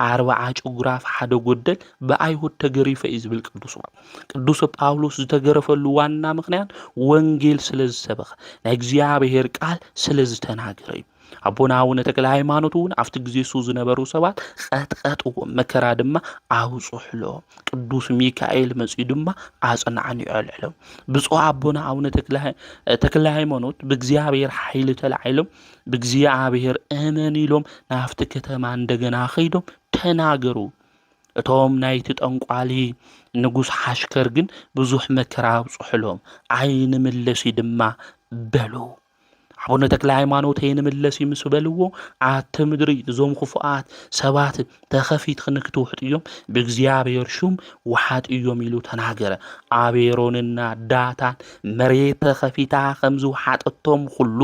ኣርብዓ ጭጉራፍ ሓደ ጎደል ብኣይሁድ ተገሪፈ እዩ ዝብል ቅዱስ ጳውሎስ። ቅዱስ ጳውሎስ ዝተገረፈሉ ዋና ምኽንያት ወንጌል ስለ ዝሰበኸ፣ ናይ እግዚኣብሔር ቃል ስለ ዝተናገረ እዩ። ኣቦና ኣቡነ ተክለ ሃይማኖት እውን ኣብቲ ግዜ እሱ ዝነበሩ ሰባት ቀጥቀጥዎም፣ መከራ ድማ ኣውፅሕሎም። ቅዱስ ሚካኤል መፂኡ ድማ ኣፅናዕንዑ ኣልዕሎም። ብፁዕ ኣቦና ኣቡነ ተክለ ሃይ-፣ ተክለ ሃይማኖት ብእግዚኣብሔር ሓይሊ ተላዒሎም ብእግዚኣብሔር እመን ኢሎም ናብቲ ከተማ እንደገና ኸይዶም ተናገሩ። እቶም ናይቲ ጠንቋሊ ንጉስ ሓሽከር ግን ብዙሕ መከራ ኣውፅሕሎም፣ ኣይንምለሲ ድማ በሉ። ኣቡነ ተክለ ሃይማኖተይ ንምለስ እዩ ምስ በልዎ፣ ኣቲ ምድሪ፣ እዞም ክፉኣት ሰባት ተኸፊትኽን ክትውሕጥ እዮም፣ ብእግዚኣብሔር ሹም ውሓጥ እዮም ኢሉ ተናገረ። ኣቤሮንና ዳታን መሬት ተኸፊታ ከም ዝውሓጠቶም ኩሉ፣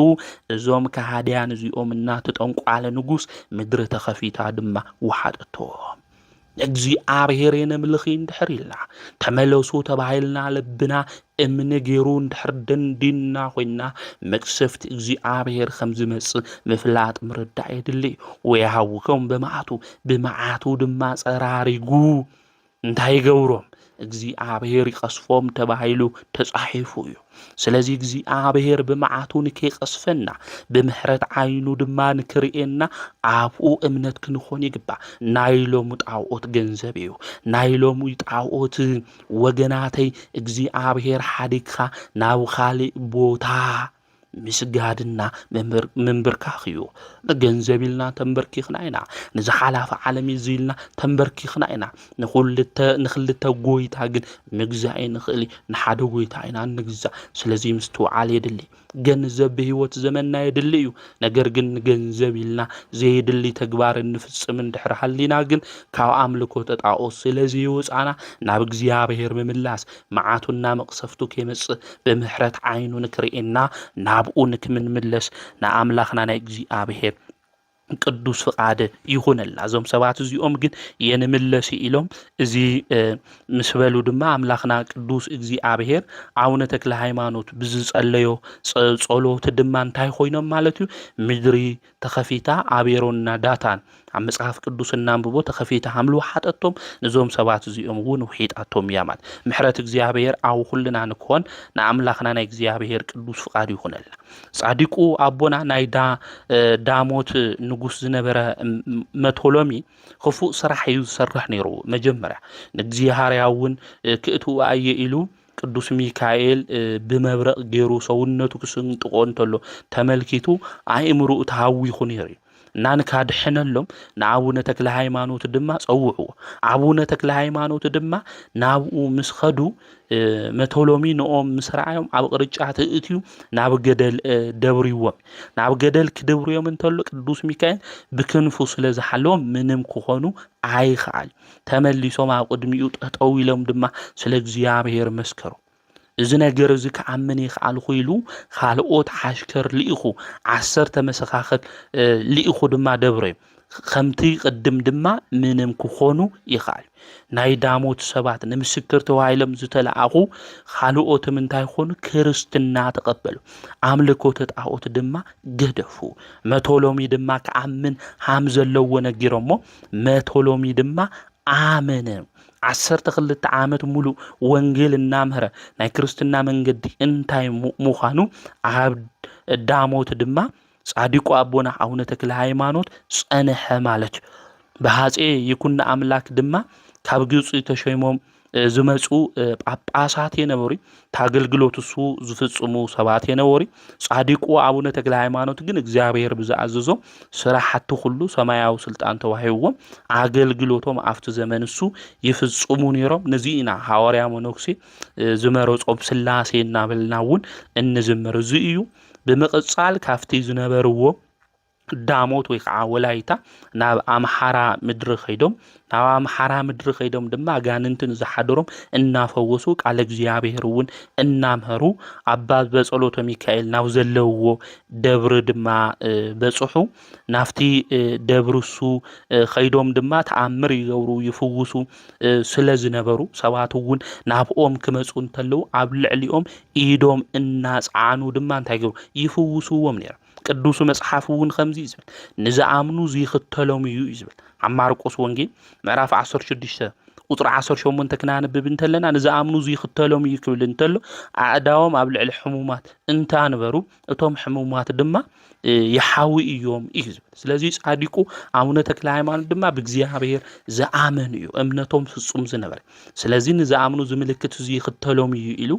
እዞም ከሃድያን እዚኦም እናተጠንቋለ ንጉስ ምድሪ ተኸፊታ ድማ ውሓጠቶም። እግዚኣብሔር የነምልኺ እንድሕር ኢልና፣ ተመለሱ ተባሂልና፣ ልብና እምኒ ገይሩ እንድሕር ደንዲና ኮይና፣ መቅሰፍቲ እግዚኣብሔር ከም ዝመጽእ ምፍላጥ ምርዳእ የድሊ እዩ። ወየሃውኮም በመዓቱ፣ ብመዓቱ ድማ ጸራሪጉ እንታይ ይገብሮም? እግዚኣብሔር ይቀስፎም ተባሂሉ ተጻሒፉ እዩ። ስለዚ እግዚኣብሔር ብመዓቱ ንከይቀስፈና፣ ብምሕረት ዓይኑ ድማ ንክርእየና፣ ኣብኡ እምነት ክንኾን ይግባእ። ናይ ሎሚ ጣዖት ገንዘብ እዩ። ናይ ሎሚ ጣዖት፣ ወገናተይ፣ እግዚኣብሔር ሓዲግካ ናብ ካልእ ቦታ ምስጋድና ምንብር-፣ ምንብርካኽ እዩ። ንገንዘብ ኢልና ተንበርኪኽና ኢና። ንዝሓላፈ ዓለም እዩ ኢልና ተንበርኪኽና ኢና። ንኹልተ-፣ ንኽልተ ጎይታ ግን ምግዛእ ይንኽእል እዩ። ንሓደ ጎይታ ኢና እንግዛእ። ስለዚ ምስትውዓል የድሊ። ገንዘብ ብህይወት ዘመንና የድሊ እዩ። ነገር ግን ንገንዘብ ኢልና ዘየድሊ ተግባር እንፍጽም እንድሕር ሃሊና ግን ካብ ኣምልኮተ ጣዖት ስለ ዘይወጻና ናብ እግዚኣብሔር ምምላስ፣ መዓቱና መቕሰፍቱ ከይመጽእ ብምሕረት ዓይኑ ንክርእየና ናብኡ ንክምንምለስ ንኣምላኽና ናይ እግዚኣብሔር ቅዱስ ፍቓድ ይኹነልና። እዞም ሰባት እዚኦም ግን የንምለስ ኢሎም እዚ፣ እ፣ ምስ በሉ ድማ ኣምላኽና ቅዱስ እግዚኣብሔር ኣቡነ ተክለ ሃይማኖት ብዝጸለዮ ጸ-፣ ጸሎት ድማ እንታይ ኮይኖም ማለት እዩ? ምድሪ ተኸፊታ ኣቤሮንና ዳታን ኣብ መጽሓፍ ቅዱስ እናንብቦ ተኸፊታ ሃምሉ ሓጠቶም፣ ነዞም ሰባት እዚኦም እውን ውሒጣቶም እያ ማለት። ምሕረት እግዚኣብሔር ኣብ ኩልና ንክኾን ንኣምላኽና ናይ እግዚኣብሔር ቅዱስ ፍቓድ ይኹነልና። ጻዲቁ ኣቦና ናይ ዳ-፣ እ፣ ዳሞት ንጉስ ዝነበረ ም-፣ መቶሎሚ ክፉእ ስራሕ እዩ ዝሰርሕ ነይሩ። መጀመርያ ንእግዚኣብሔር እውን፣ እ፣ ክእትው ኣየ ኢሉ ቅዱስ ሚካኤል፣ እ፣ ብመብረቕ ገይሩ ሰውነቱ ክስንጥቆ እንተሎ ተመልኪቱ ኣእምሮኡ ተሃዊኹ ነይሩ እዩ። እና ንካድሕነሎም ንኣቡነ ተክለ ሃይማኖት ድማ ጸውዕዎ። ኣቡነ ተክለ ሃይማኖት ድማ ናብኡ ምስ ኸዱ፣ እ፣ መቶሎሚ ንኦም ምስ ረኣዮም ኣብ ቅርጫ ተእትዩ ናብ ገደል፣ እ፣ ደብርዎም። ናብ ገደል ክድብርዮም እንተሎ ቅዱስ ሚካኤል ብክንፉ ስለ ዝሓለዎም ምንም ክኾኑ ኣይኸኣሉ። ተመሊሶም ኣብ ቅድሚኡ ጠጠው ኢሎም ድማ ስለ እግዚኣብሔር መስከሩ። እዚ ነገር እዚ ክኣምን ይኽኣልኹ ኢሉ ካልኦት ሓሽከር ልኢኹ፣ ዓሰርተ መሰኻኽር፣ እ፣ ልኢኹ ድማ ደብረዮም። ከምቲ ቅድም ድማ ምንም ክኾኑ ይኽኣል። ናይ ዳሞት ሰባት ንምስክር ተባሂሎም ዝተለኣኹ ካልኦትም እንታይ ኾኑ? ክርስትና ተቐበሉ። ኣምልኮተ ጣዖት ድማ ገደፉ። መቶሎሚ ድማ ክኣምን ሃም ዘለዎ ነጊሮሞ፣ መቶሎሚ ድማ ኣመነ። ዓሰርተ ክልተ ዓመት ሙሉእ ወንጌል እናምሀረ ናይ ክርስትና መንገዲ እንታይ ሙ-፣ ምዃኑ ኣብ ዳሞት ድማ ጻድቁ ኣቦና ኣቡነ ተክለ ሃይማኖት ጸንሐ ማለት እዩ። ብሃጼ ይኩኖ ኣምላክ ድማ ካብ ግብጺ ተሸይሞም፣ እ፣ ዝመጹ፣ እ፣ ጳጳሳት የነበሩ። እቲ ኣገልግሎት እሱ ዝፍጽሙ ሰባት የነበሩ። ጻድቁ ኣቡነ ተክለ ሃይማኖት ግን እግዚኣብሔር ብዝኣዘዞ ስራሕቲ ኩሉ ሰማያዊ ስልጣን ተዋሂብዎም ኣገልግሎቶም ኣብቲ ዘመን እሱ ይፍጽሙ ነይሮም። ነዚ ኢና ሃዋርያ መነኩሴ፣ እ፣ ዝመረጾም ስላሴ እናበልና እውን እንዝምር። እዚ እዩ። ብምቕጻል ካብቲ ዝነበርዎ ዳሞት ወይ ከዓ ወላይታ ናብ ኣምሓራ ምድሪ ከይዶም፣ ናብ ኣምሓራ ምድሪ ከይዶም ድማ ኣጋንንቲ ንዝሓደሮም እናፈወሱ ቃለ እግዚኣብሔር እውን እናምሀሩ ኣባ በጸሎተ ሚካኤል ናብ ዘለውዎ ደብሪ ድማ፣ እ፣ በጽሑ። ናብቲ፣ እ፣ ደብሪ እሱ፣ እ፣ ከይዶም ድማ ተኣምር ይገብሩ ይፍውሱ፣ እ፣ ስለ ዝነበሩ ሰባት እውን ናብኦም ክመጹ እንተለዉ ኣብ ልዕሊኦም ኢዶም እናጸዓኑ ድማ እንታይ ይገብሩ? ይፍውስዎም ነይሮም። ቅዱሱ መጽሓፍ እውን ከምዚ እዩ ዝብል፣ "ንዝኣምኑ ዝይኽተሎም እዩ" እዩ ዝብል። ኣብ ማርቆስ ወንጌል ምዕራፍ ዓሰርተ ሽዱሽተ ቁጽሪ ዓሰርተ ሸሞንተ ክናንብብ እንተለና፣ "ንዝኣምኑ ዝይኽተሎም እዩ" ክብል እንተሎ፣ ኣእዳዎም ኣብ ልዕሊ ሕሙማት እንተ ኣንበሩ፣ እቶም ሕሙማት ድማ፣ እ፣ ይሓዊ እዮም እዩ ዝብል። ስለዚ ጻዲቁ ኣቡነ ተክለ ሃይማኖት ድማ ብእግዚኣብሔር ዝኣመኑ እዩ፣ እምነቶም ፍጹም ዝነበረ። ስለዚ ንዝኣምኑ እዚ ምልክት እዚ ይኽተሎም እዩ ኢሉ፣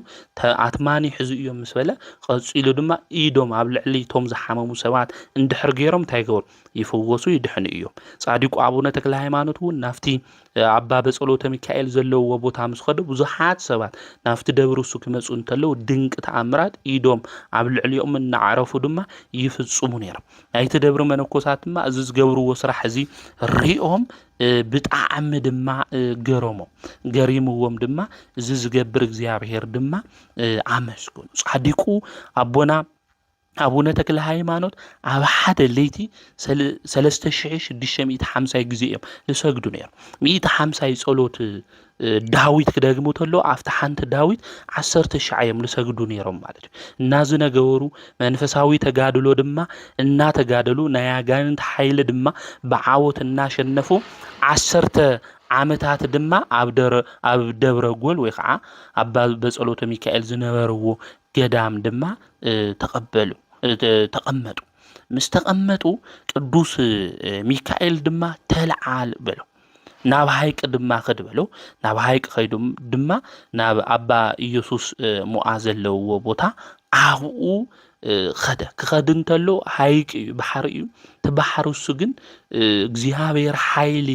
ኣትማኒ ይሕዙ እዮም ምስ በለ፣ ቀጺሉ ድማ ኢዶም ኣብ ልዕሊ እቶም ዝሓመሙ ሰባት እንድሕር ገይሮም እንታይ ይገብሩ? ይፍወሱ፣ ይድሕኑ እዮም። ጻዲቁ ኣቡነ ተክለ ሃይማኖት እውን ናብቲ ኣባ በጸሎተ ሚካኤል ዘለውዎ ቦታ ምስ ኸዱ፣ ብዙሓት ሰባት ናብቲ ደብሪ እሱ ክመጹ እንተለዉ፣ ድንቂ ተኣምራት ኢዶም ኣብ ልዕሊኦም እናዓረፉ ድማ ይፍጽሙ ነይሮም። ናይቲ ደብሪ መነኮሳት ድማ እዚ ዝገብርዎ ስራሕ እዚ ሪኦም፣ እ፣ ብጣዕሚ ድማ፣ እ፣ ገረሞም። ገሪምዎም ድማ፣ እዚ ዝገብር እግዚኣብሔር ድማ፣ እ፣ ኣመስግኑ። ጻዲቁ ኣቦና ኣቡነ ተክለ ሃይማኖት ኣብ ሓደ ለይቲ ሰለ-፣ ሰለስተ ሽሕ ሽዱሽተ ሚእቲ ሓምሳይ ግዜ እዮም ዝሰግዱ ነይሮም። ሚእቲ ሓምሳይ ጸሎት፣ እ፣ ዳዊት ክደግሙ ተሎ፣ ኣብቲ ሓንቲ ዳዊት ዓሰርተ ሻዕ እዮም ዝሰግዱ ነይሮም ማለት እዩ። እናዝነገበሩ መንፈሳዊ ተጋድሎ ድማ እናተጋደሉ፣ ናይ ኣጋንንት ሓይሊ ድማ ብዓወት እናሸነፉ፣ ዓሰርተ ዓመታት ድማ ኣብ ደረ-፣ ኣብ ደብረ ጎል ወይ ከዓ ኣባ በጸሎተ ሚካኤል ዝነበርዎ ገዳም ድማ፣ እ፣ ተቐበሉ፣ እ፣ ተ-፣ ተቐመጡ። ምስ ተቐመጡ ቅዱስ፣ እ፣ ሚካኤል ድማ "ተልዓል" በሎ። "ናብ ሃይቅ ድማ ኸድ" በሎ። ናብ ሃይቅ ኸይዱ ድማ ናብ ኣባ ኢየሱስ፣ እ፣ ሞዓ ዘለውዎ ቦታ ኣብኡ፣ እ፣ ኸደ። ክኸድ እንተሎ ሃይቅ እዩ፣ ባሕሪ እዩ። እቲ ባሕሪ እሱ ግን፣ እ፣ እግዚኣብሔር ሓይሊ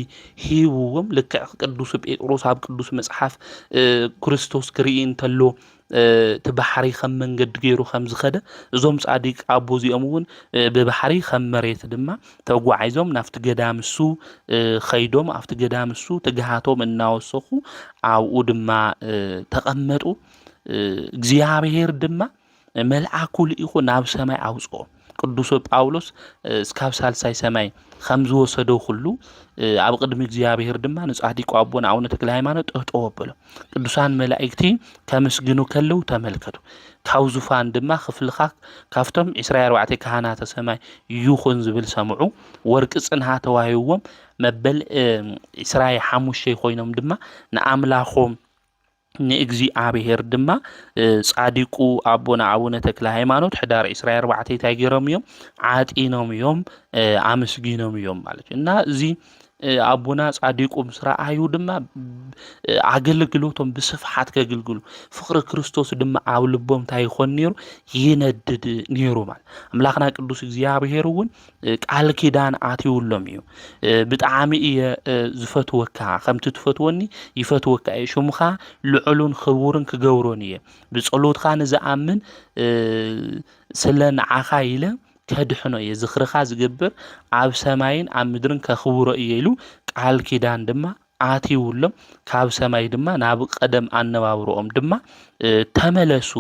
ሂብዎም። ልክዕ ቅዱስ ጴጥሮስ ኣብ ቅዱስ መጽሓፍ፣ እ፣ ክርስቶስ ክርኢ እንተሎ፣ እ፣ እቲ ባሕሪ ከም መንገዲ ገይሩ ከም ዝኸደ፣ እዞም ጻዲቅ ኣቦ እዚኦም እውን፣ እ፣ ብባሕሪ ከም መሬት ድማ ተጓዒዞም ናብቲ ገዳም እሱ፣ እ፣ ኸይዶም፣ ኣብቲ ገዳም እሱ ትግሃቶም እናወሰኹ ኣብኡ ድማ፣ እ፣ ተቐመጡ። እ፣ እግዚኣብሔር ድማ መልኣኩ ልኢኹ ናብ ሰማይ ኣውጽኦ። ቅዱስ ጳውሎስ፣ እ፣ እስካብ ሳልሳይ ሰማይ ከም ዝወሰዶ ኩሉ፣ እ፣ ኣብ ቅድሚ እግዚኣብሔር ድማ ንጻዲቁ ኣቦና ኣቡነ ተክለ ሃይማኖት ጠጠው ኣበሎ። ቅዱሳን መላእክቲ ከምስግኑ ከለዉ ተመልከቱ። ካብ ዙፋን ድማ ክፍልኻ ካብቶም ዕስራን ኣርባዕተን ካህናተ ሰማይ ይኹን ዝብል ሰምዑ። ወርቂ ጽንሃ ተዋሂብዎም መበል፣ እ፣ ዕስራን ሓሙሽተን ኮይኖም ድማ ንኣምላኾም ንእግዚኣብሔር ድማ፣ እ፣ ጻዲቁ ኣቦና ኣቡነ ተክለ ሃይማኖት ሕዳር ዕስራን ኣርባዕተን እንታይ ገይሮም እዮም? ዓጢኖም እዮም፣ እ፣ ኣመስጊኖም እዮም ማለት እዩ። እና እዚ፣ እ፣ ኣቦና ጻዲቁ ምስ ረኣዩ ድማ፣ እ፣ ኣገልግሎቶም ብስፍሓት ከግልግሉ፣ ፍቕሪ ክርስቶስ ድማ ኣብ ልቦም እንታይ ይኾን ነይሩ? ይነድድ ነይሩ ማለት። ኣምላኽና ቅዱስ እግዚኣብሔር እውን እ፣ ቃል ኪዳን ኣትዩሎም እዩ። እ፣ "ብጣዕሚ እየ፣ እ፣ ዝፈትወካ፣ ከምቲ ትፈትወኒ ይፈትወካ እየ። ሽምኻ ልዑልን ክቡርን ክገብሮን እየ። ብጸሎትካ ንዝኣምን፣ እ፣ ስለ ንዓኻ ኢለ ከድሕኖ እየ። ዝኽርኻ ዝገብር ኣብ ሰማይን ኣብ ምድርን ከኽብሮ እየ" ኢሉ ቃል ኪዳን ድማ ኣትዩሎም። ካብ ሰማይ ድማ ናብ ቀደም ኣነባብርኦም ድማ፣ እ፣ ተመለሱ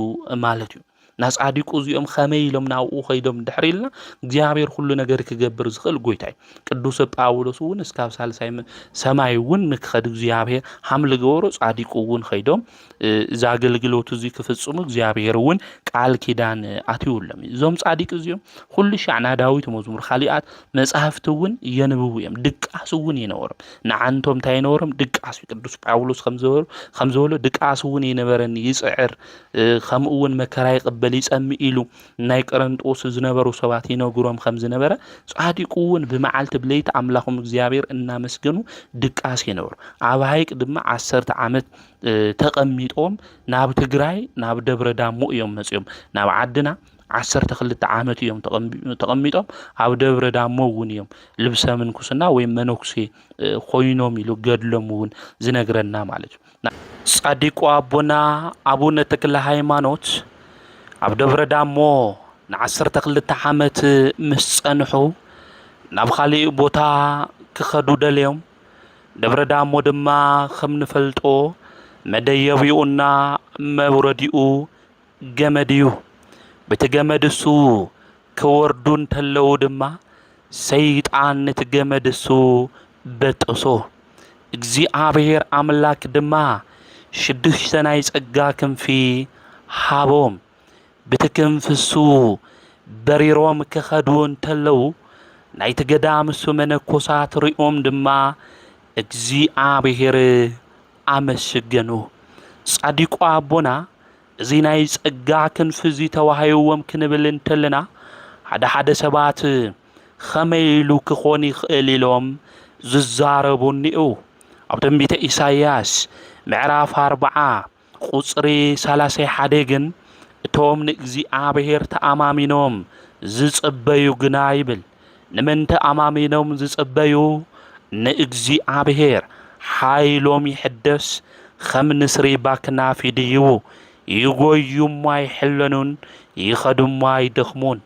ማለት እዩ። ናጻዲቁ እዚኦም ከመይ ኢሎም ናብኡ ኸይዶም እንድሕር ኢልና፣ እግዚኣብሔር ኩሉ ነገር ክገብር ዝኽእል ጎይታ እዩ። ቅዱስ ጳውሎስ እውን እስካብ ሳልሳይ መ-፣ ሰማይ እውን ንክኸድ እግዚኣብሔር ሃም ልገበሮ፣ ጻዲቁ እውን ኸይዶም፣ እ፣ እዚ ኣገልግሎት እዚ ክፍጽሙ እግዚኣብሔር እውን ቃል ኪዳን ኣትዩሎም እዩ። እዞም ጻዲቅ እዚኦም ኩሉ ሻዕ ናይ ዳዊት መዝሙር፣ ካሊኣት መጻሕፍቲ እውን የንብቡ እዮም። ድቃስ እውን ይነበሮም። ንዓንቶም እንታይ ይነበሮም? ድቃስ እዩ። ቅዱስ ጳውሎስ ከም ዝበሎ፣ ከም ዝበሎ፣ "ድቃስ እውን ይነበረኒ፣ ይጽዕር፣ እ፣ ከምኡ እውን መከራ ይቕበል፣ ይጸምእ" ኢሉ ናይ ቀረንጦስ ዝነበሩ ሰባት ይነግሮም ከም ዝነበረ፣ ጻዲቁ እውን ብመዓልቲ ብለይቲ ኣምላኾም እግዚኣብሔር እናመስገኑ ድቃስ ይነበሩ። ኣብ ሃይቅ ድማ ዓሰርተ ዓመት፣ እ፣ ተቐሚጦም ናብ ትግራይ፣ ናብ ደብረ ዳሞ እዮም መጺኦም። ናብ ዓድና ዓሰርተ ክልተ ዓመት እዮም ተቐሚ-፣ ተቐሚጦም። ኣብ ደብረ ዳሞ እውን እዮም ልብሰ ምንኩስና ወይም መነኩሴ፣ እ፣ ኮይኖም ኢሉ ገድሎም እውን ዝነግረና ማለት እዩ። ጻዲቁ ኣቦና ኣቡነ ተክለ ሃይማኖት ኣብ ደብረ ዳሞ ንዓሰርተ ክልተ ዓመት ምስ ጸንሑ፣ ናብ ኻልእ ቦታ ክኸዱ ደልዮም። ደብረ ዳሞ ድማ ከም ንፈልጦ መደየቢኡና መውረዲኡ ገመድ እዩ። በቲ ገመድ እሱ ክወርዱ እንተለዉ ድማ፣ ሰይጣን ነቲ ገመድ እሱ በጠሶ። እግዚኣብሔር ኣምላክ ድማ ሽዱሽተ ናይ ጸጋ ክንፊ ሃቦም። በቲ ክንፊ እሱ በሪሮም ክኸዱ እንተለዉ፣ ናይቲ ገዳም እሱ መነኮሳት ሪኦም ድማ እግዚኣብሔር ኣመስገኑ። ጻዲቁ ኣቦና እዚ ናይ ጸጋ ክንፊ እዚ ተዋሂብዎም ክንብል እንተለና፣ ሓደ ሓደ ሰባት ኸመይ ኢሉ ክኾን ይኽእል ኢሎም ዝዛረቡ እኒኡ። ኣብ ትንቢተ ኢሳይያስ ምዕራፍ ኣርብዓ ቁጽሪ ሰላሳ ሓደ ግን፣ እቶም ንእግዚኣብሔር ተኣማሚኖም ዝጽበዩ ግና ይብል። ንምንተ ኣማሚኖም ዝጽበዩ? ንእግዚኣብሔር ሓይሎም ይሕደስ፣ ከም ንስሪ ባክናፍ ይድይቡ፣ ይጎዩ እሞ ኣይሕለኑን፣ ይኸዱ እሞ ኣይደኽሙን።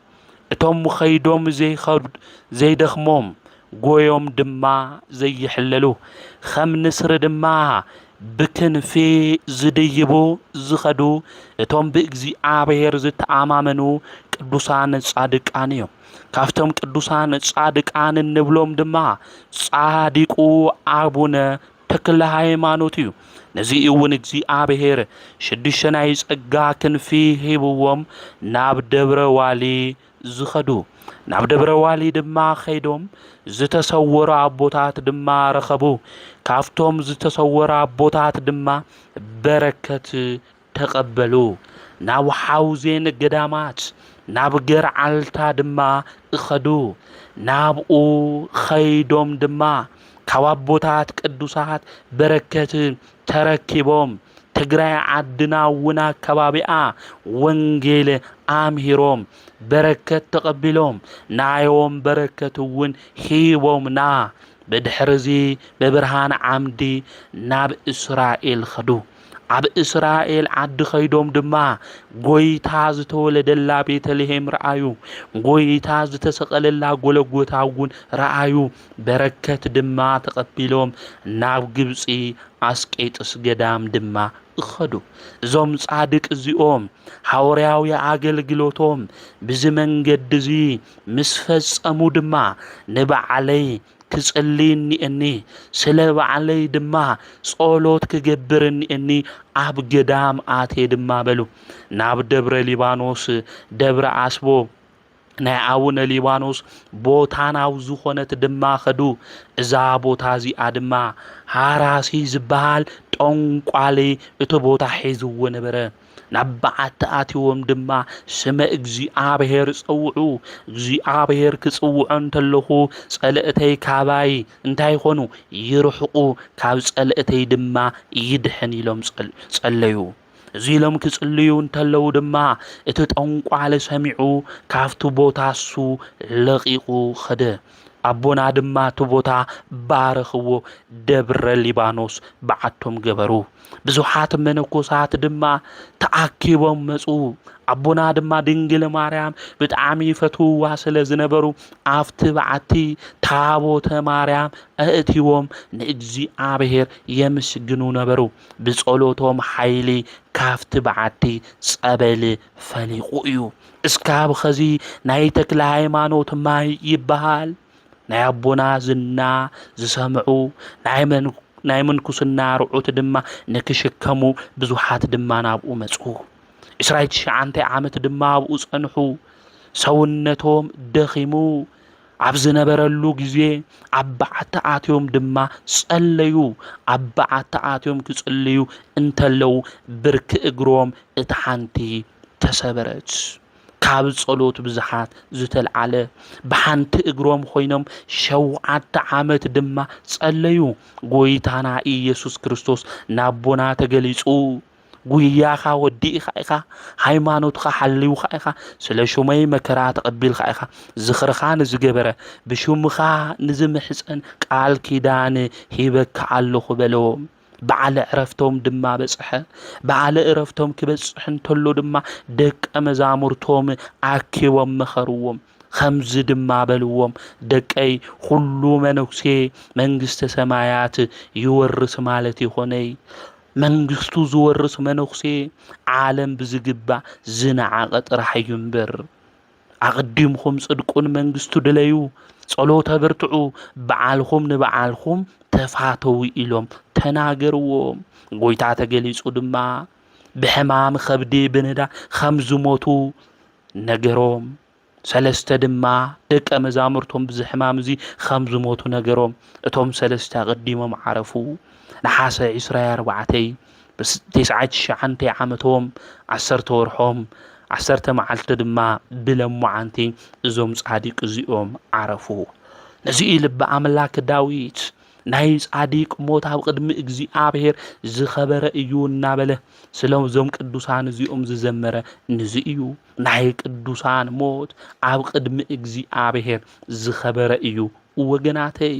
እቶም ኸይዶም ዘይኸድ-፣ ዘይደኽሞም፣ ጎዮም ድማ ዘይሕለሉ፣ ከም ንስሪ ድማ ብክንፊ ዝድይቡ ዝኸዱ፣ እቶም ብእግዚኣብሔር ዝተኣማመኑ ቅዱሳን ጻድቃን እዮም። ካብቶም ቅዱሳን ጻድቃን እንብሎም ድማ ጻድቁ ኣቡነ ተክለ ሃይማኖት እዩ። ነዚ እውን እግዚኣብሔር ሽዱሽተ ናይ ጸጋ ክንፊ ሂብዎም ናብ ደብረ ዋሊ ዝኸዱ። ናብ ደብረ ዋሊ ድማ ኸይዶም ዝተሰወሩ ኣቦታት ድማ ረኸቡ። ካብቶም ዝተሰወሩ ኣቦታት ድማ በረከት ተቐበሉ። ናብ ሓውዜን ገዳማት፣ ናብ ገርዓልታ ድማ እኸዱ። ናብኡ ኸይዶም ድማ ካብ ኣቦታት ቅዱሳት በረከት ተረኪቦም፣ ትግራይ ዓድና እውን ኣከባቢኣ ወንጌል ኣምሂሮም፣ በረከት ተቐቢሎም፣ ናዮም በረከት እውን ሂቦምና። ብድሕርዚ ብብርሃን ዓምዲ ናብ እስራኤል ኸዱ። ኣብ እስራኤል ዓዲ ኸይዶም ድማ ጎይታ ዝተወለደላ ቤተልሔም ረኣዩ። ጎይታ ዝተሰቐለላ ጎለጎታ እውን ረኣዩ። በረከት ድማ ተቐቢሎም ናብ ግብፂ ኣስቄጥስ ገዳም ድማ እኸዱ። እዞም ጻድቅ እዚኦም ሃዋርያዊ ኣገልግሎቶም ብዚ መንገዲ እዚ ምስ ፈጸሙ ድማ፣ ንባዕለይ ክጽሊ እኒእኒ፣ ስለ ባዕለይ ድማ ጸሎት ክገብር እኒእኒ፣ ኣብ ገዳም ኣትየ ድማ በሉ። ናብ ደብረ ሊባኖስ፣ ደብረ ኣስቦ፣ ናይ ኣቡነ ሊባኖስ ቦታ ናብ ዝኾነት ድማ ኸዱ። እዛ ቦታ እዚኣ ድማ ሃራሲ ዝበሃል ጠንቋሊ እቲ ቦታ ሒዝዎ ነበረ። ናብ በዓቲ ኣትዎም ድማ ስመ እግዚኣብሔር ጸውዑ። እግዚኣብሔር ክጽውዖ እንተለኹ ጸለእተይ ካባይ እንታይ ይኾኑ? ይርሕቁ፣ ካብ ጸለእተይ ድማ ይድሕን ኢሎም ጸል-፣ ጸለዩ። እዚ ኢሎም ክጽልዩ እንተለዉ ድማ እቲ ጠንቋሊ ሰሚዑ ካብቲ ቦታ እሱ ለቒቑ ኸደ። ኣቦና ድማ እቲ ቦታ ባረኽዎ፣ ደብረ ሊባኖስ በዓቶም ገበሩ። ብዙሓት መነኮሳት ድማ ተኣኪቦም መጹ። ኣቦና ድማ ድንግል ማርያም ብጣዕሚ ይፈትውዋ ስለ ዝነበሩ ኣብቲ በዓቲ ታቦተ ማርያም ኣእትዎም ንእግዚኣብሔር የምስግኑ ነበሩ። ብጸሎቶም ሓይሊ ካብቲ በዓቲ ጸበል ፈሊቑ እዩ። እስካብ ኸዚ ናይ ተክለ ሃይማኖት ማይ ይበሃል ናይ ኣቦና ዝና ዝሰምዑ ናይ መን-፣ ናይ ምንኩስና ርዑት ድማ ንክሽከሙ ብዙሓት ድማ ናብኡ መጹ። ዕስራይ ትሽዓንተ ዓመት ድማ ኣብኡ ጸንሑ። ሰውነቶም ደኺሙ ኣብ ዝነበረሉ ግዜ ኣብ በዓቲ ኣትዮም ድማ ጸለዩ። ኣብ በዓቲ ኣትዮም ክጽልዩ እንተለዉ ብርኪ እግሮም እታ ሓንቲ ተሰበረት። ካብ ጸሎት ብዙሓት ዝተልዓለ ብሓንቲ እግሮም ኮይኖም ሸውዓተ ዓመት ድማ ጸለዩ። ጎይታና ኢየሱስ ክርስቶስ ናቦና ተገሊጹ፣ "ጉያኻ ወዲእኻ ኢኻ፣ ሃይማኖትኻ ሓልውካ ኢኻ፣ ስለ ሹመይ መከራ ተቐቢልካ ኢኻ፣ ዝኽርኻ ንዝገበረ፣ ብሹምኻ ንዝምሕጸን ቃል ኪዳን ሂበካ ኣለኹ" በሎ። በዓለ ዕረፍቶም ድማ በጽሐ። በዓለ ዕረፍቶም ክበጽሕ እንተሎ ድማ ደቀ መዛሙርቶም ኣኪቦም መኸርዎም። ከምዚ ድማ በልዎም፣ "ደቀይ፣ ኩሉ መነኩሴ መንግስተ ሰማያት ይወርስ ማለት ይኾነይ። መንግስቱ ዝወርስ መነኩሴ ዓለም ብዝግባእ ዝነዓቐ ጥራሕ እዩ እምበር። ኣቐዲምኹም ጽድቁን መንግስቱ ድለዩ፣ ጸሎት ኣበርትዑ፣ በዓልኹም ንበዓልኹም ተፋተዉ" ኢሎም ተናገርዎም። ጎይታ ተገሊጹ ድማ ብሕማም ከብዲ ብንዳ ከም ዝሞቱ ነገሮም። ሰለስተ ድማ ደቀ መዛሙርቶም ብዚ ሕማም እዚ ከም ዝሞቱ ነገሮም። እቶም ሰለስተ ኣቐዲሞም ዓረፉ። ነሓሰ ዕስራን ኣርባዕተን ብስ-፣ ተስዓን ትሽዓን ዓመቶም ዓሰርተ ወርሖም ዓሰርተ መዓልቲ ድማ ብለማዓንቲ እዞም ጻድቅ እዚኦም ዓረፉ። ነዚ እዩ ልቢ ኣምላክ ዳዊት ናይ ጻድቅ ሞት ኣብ ቅድሚ እግዚኣብሔር ዝኸበረ እዩ እናበለ ስለ እዞም ቅዱሳን እዚኦም ዝዘመረ። ነዚ እዩ ናይ ቅዱሳን ሞት ኣብ ቅድሚ እግዚኣብሔር ዝኸበረ እዩ። ወገናተይ፣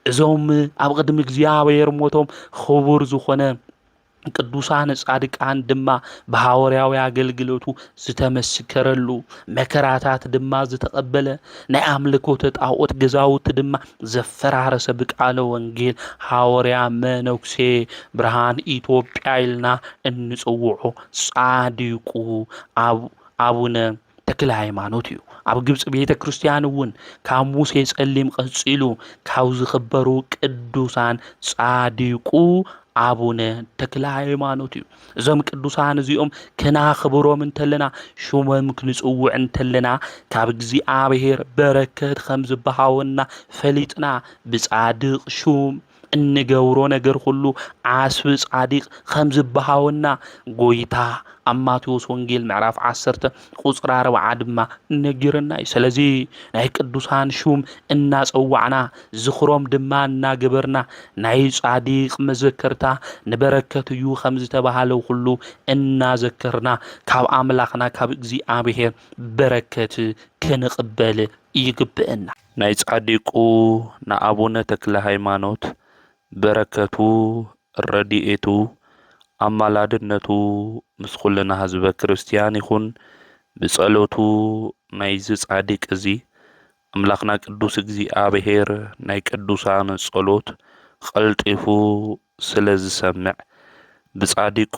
እዞም ኣብ ቅድሚ እግዚኣብሔር ሞቶም ክቡር ዝኾነ ቅዱሳን ጻድቃን ድማ ብሃዋርያዊ ኣገልግሎቱ ዝተመስከረሉ፣ መከራታት ድማ ዝተቐበለ፣ ናይ ኣምልኮተ ጣዖት ገዛውቲ ድማ ዘፈራረሰ፣ ብቃለ ወንጌል ሃዋርያ መነኩሴ ብርሃን ኢትዮጵያ ኢልና እንጽውዖ ጻድቁ ኣብ-፣ ኣቡነ ተክለ ሃይማኖት እዩ። ኣብ ግብጺ ቤተ ክርስቲያን እውን ካብ ሙሴ ጸሊም ቀጺሉ ካብ ዝኽበሩ ቅዱሳን ጻድቁ ኣቡነ ተክለ ሃይማኖት እዩ። እዞም ቅዱሳን እዚኦም ክናኽብሮም እንተለና፣ ሽሞም ክንጽውዕ እንተለና፣ ካብ እግዚኣብሔር በረከት ከም ዝበሃወና ፈሊጥና፣ ብጻድቅ ሹም እንገብሮ ነገር ኩሉ ዓስቢ ጻድቅ ከም ዝበሃወና ጎይታ ኣብ ማቴዎስ ወንጌል ምዕራፍ ዓሰርተ ቁጽሪ ኣርብዓ ድማ ነጊርና እዩ። ስለዚ ናይ ቅዱሳን ሹም እናጸዋዕና፣ ዝኽሮም ድማ እናገበርና፣ ናይ ጻድቅ መዘከርታ ንበረከት እዩ ከም ዝተባህለ ኩሉ እናዘከርና፣ ካብ ኣምላኽና ካብ እግዚኣብሔር በረከት ክንቕበል ይግብእና። ናይ ጻድቁ ንኣቡነ ተክለ ሃይማኖት በረከቱ፣ ረድኤቱ፣ ኣማላድነቱ ምስ ኩልና ህዝበ ክርስቲያን ይኹን። ብጸሎቱ ናይዚ ጻድቅ እዚ ኣምላኽና ቅዱስ እግዚኣብሔር ናይ ቅዱሳን ጸሎት ቀልጢፉ ስለ ዝሰምዕ፣ ብጻድቁ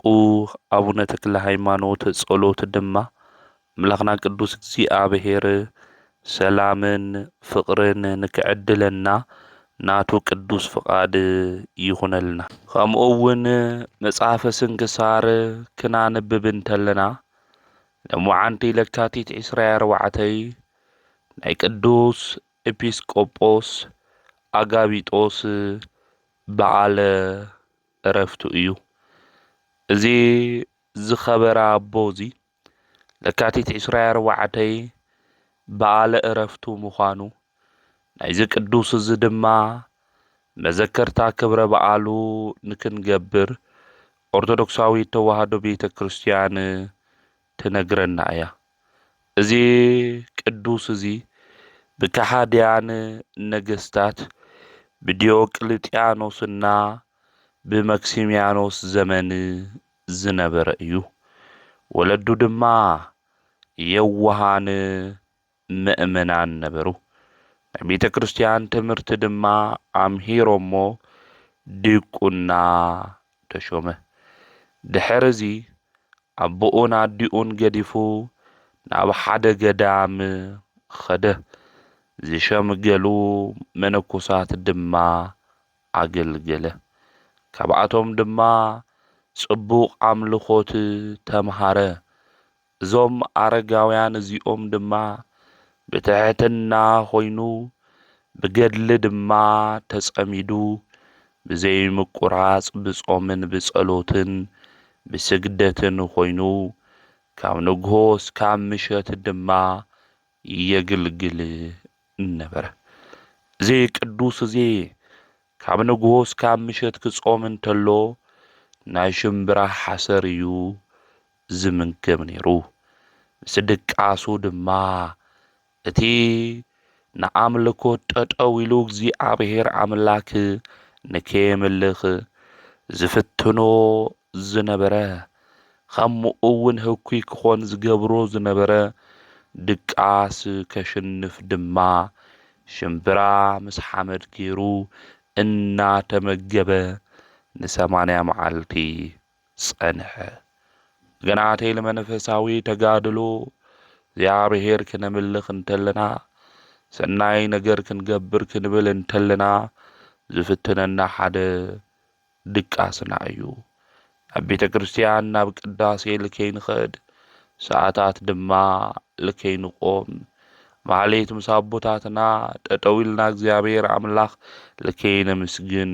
ኣቡነ ተክለ ሃይማኖት ጸሎት ድማ ኣምላኽና ቅዱስ እግዚኣብሔር ሰላምን ፍቕርን ንክዕድለና ናቱ ቅዱስ ፍቓድ ይኹነልና። ከምኡ እውን መጽሓፈ ስንክሳር ክናንብብ እንተለና፣ ለሙዓንቲ ለካቲት ዕስራ ኣርባዕተ ናይ ቅዱስ ኤጲስቆጶስ ኣጋቢጦስ በዓለ ዕረፍቱ እዩ። እዚ ዝኸበረ ኣቦ እዚ ለካቲት ዕስራ ኣርባዕተ በዓለ ዕረፍቱ ምዃኑ፣ ናይዚ ቅዱስ እዚ ድማ መዘከርታ ክብረ በዓሉ ንክንገብር ኦርቶዶክሳዊት ተዋህዶ ቤተ ክርስቲያን ትነግረና እያ። እዚ ቅዱስ እዚ ብከሃድያን ነገስታት ብዲዮቅልጥያኖስና ብመክሲምያኖስ ዘመን ዝነበረ እዩ። ወለዱ ድማ የዋሃን ምእመናን ነበሩ። ናይ ቤተ ክርስቲያን ትምህርቲ ድማ ኣምሂሮሞ ዲቁና ተሾመ። ድሕሪ እዚ ኣቦኡን ኣዲኡን ገዲፉ ናብ ሓደ ገዳም ኸደ። ዝሸምገሉ መነኮሳት ድማ ኣገልገለ። ካብኣቶም ድማ ጽቡቕ ኣምልኾት ተምሃረ። እዞም ኣረጋውያን እዚኦም ድማ ብትሕትና ኾይኑ፣ ብገድሊ ድማ ተጸሚዱ፣ ብዘይምቁራጽ ብጾምን ብጸሎትን ብስግደትን ኾይኑ፣ ካብ ንግሆ እስካብ ምሸት ድማ የግልግል ነበረ። እዚ ቅዱስ እዚ ካብ ንግሆ እስካብ ምሸት ክጾም እንተሎ፣ ናይ ሽምብራ ሓሰር እዩ ዝምገብ ነይሩ። ምስ ድቃሱ ድማ እቲ ንኣምልኮት ጠጠው ኢሉ እግዚኣብሔር ኣምላክ ንከየምልኽ ዝፍትኖ ዝነበረ፣ ከምኡ እውን ህኩይ ክኾን ዝገብሮ ዝነበረ ድቃስ ከሽንፍ ድማ ሽምብራ ምስ ሓመድ ገይሩ እናተመገበ ንሰማንያ መዓልቲ ጸንሐ። ገናተይ ለመንፈሳዊ ተጋድሎ እግዚኣብሔር ክነምልኽ እንተለና፣ ሰናይ ነገር ክንገብር ክንብል እንተለና፣ ዝፍትነና ሓደ ድቃስና እዩ። ናብ ቤተ ክርስቲያን ናብ ቅዳሴ ልከይንኸድ፣ ሰዓታት ድማ ልከይንቆም፣ ማህሌት ምስ ኣቦታትና ጠጠው ኢልና እግዚኣብሔር ኣምላኽ ልከይነምስግን፣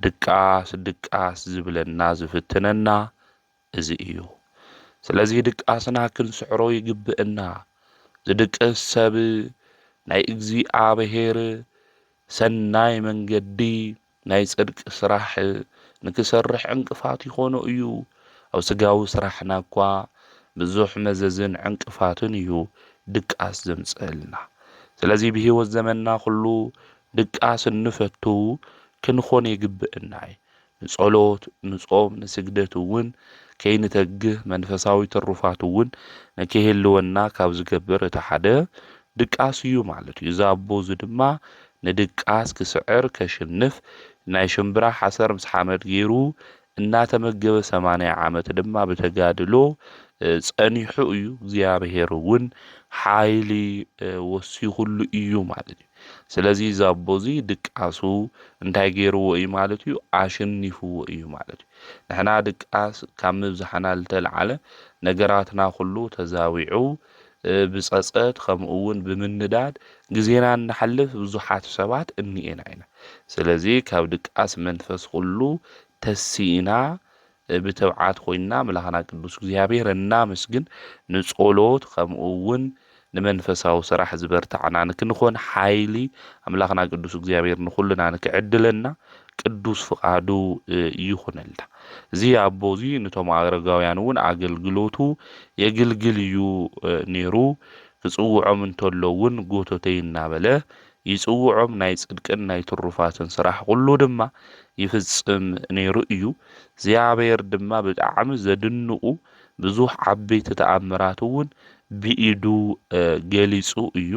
ድቃስ ድቃስ ዝብለና ዝፍትነና እዚ እዩ። ስለዚ ድቃስና ክንስዕሮ ይግብእና። ዝድቅስ ሰብ ናይ እግዚኣብሔር ሰናይ መንገዲ ናይ ጽድቂ ስራሕ ንክሰርሕ ዕንቅፋት ይኾኖ እዩ። ኣብ ስጋዊ ስራሕና እኳ ብዙሕ መዘዝን ዕንቅፋትን እዩ ድቃስ ዘምጽእልና። ስለዚ ብህይወት ዘመንና ኩሉ ድቃስ እንፈቱ ክንኾን የግብእና እዩ። ንጸሎት፣ ንጾም፣ ንስግደት እውን ከይንተግህ መንፈሳዊ ትሩፋት እውን ንክህልወና ካብ ዝገብር እቲ ሓደ ድቃስ እዩ ማለት እዩ። እዚ ኣቦ እዚ ድማ ንድቃስ ክስዕር ከሽንፍ ናይ ሽምብራ ሓሰር ምስ ሓመድ ገይሩ እናተመገበ ሰማንያ ዓመት ድማ ብተጋድሎ ጸኒሑ እዩ። እግዚኣብሔር እውን ሓይሊ ወሲኹሉ እዩ ማለት እዩ። ስለዚ እዚ ኣቦ እዚ ድቃሱ እንታይ ገይርዎ እዩ ማለት እዩ? ኣሽኒፍዎ እዩ ማለት እዩ። ንሕና ድቃስ ካብ ምብዛሕና ዝተልዓለ ነገራትና ኩሉ ተዛዊዑ ብጸጸት ከምኡ እውን ብምንዳድ ግዜና እናሓልፍ ብዙሓት ሰባት እኒኤና ኢና። ስለዚ ካብ ድቃስ መንፈስ ኩሉ ተሲእና ብትብዓት ኮይና ኣምላኽና ቅዱስ እግዚኣብሔር እናመስግን ንጸሎት ከምኡ እውን ንመንፈሳዊ ስራሕ ዝበርታዕና ንክንኾን ሓይሊ ኣምላኽና ቅዱስ እግዚኣብሔር ንኹልና ንክዕድለና ቅዱስ ፍቓዱ ይኹነልና። እዚ ኣቦ እዚ ነቶም ኣረጋውያን እውን ኣገልግሎቱ የግልግል እዩ ነይሩ። ክጽውዖም እንተሎ እውን ጎቶተይ እናበለ ይጽውዖም፣ ናይ ጽድቅን ናይ ትሩፋትን ስራሕ ኩሉ ድማ ይፍጽም ነይሩ እዩ። እግዚኣብሔር ድማ ብጣዕሚ ዘድንቑ ብዙሕ ዓበይቲ ተኣምራት እውን ብኢዱ ገሊጹ እዩ።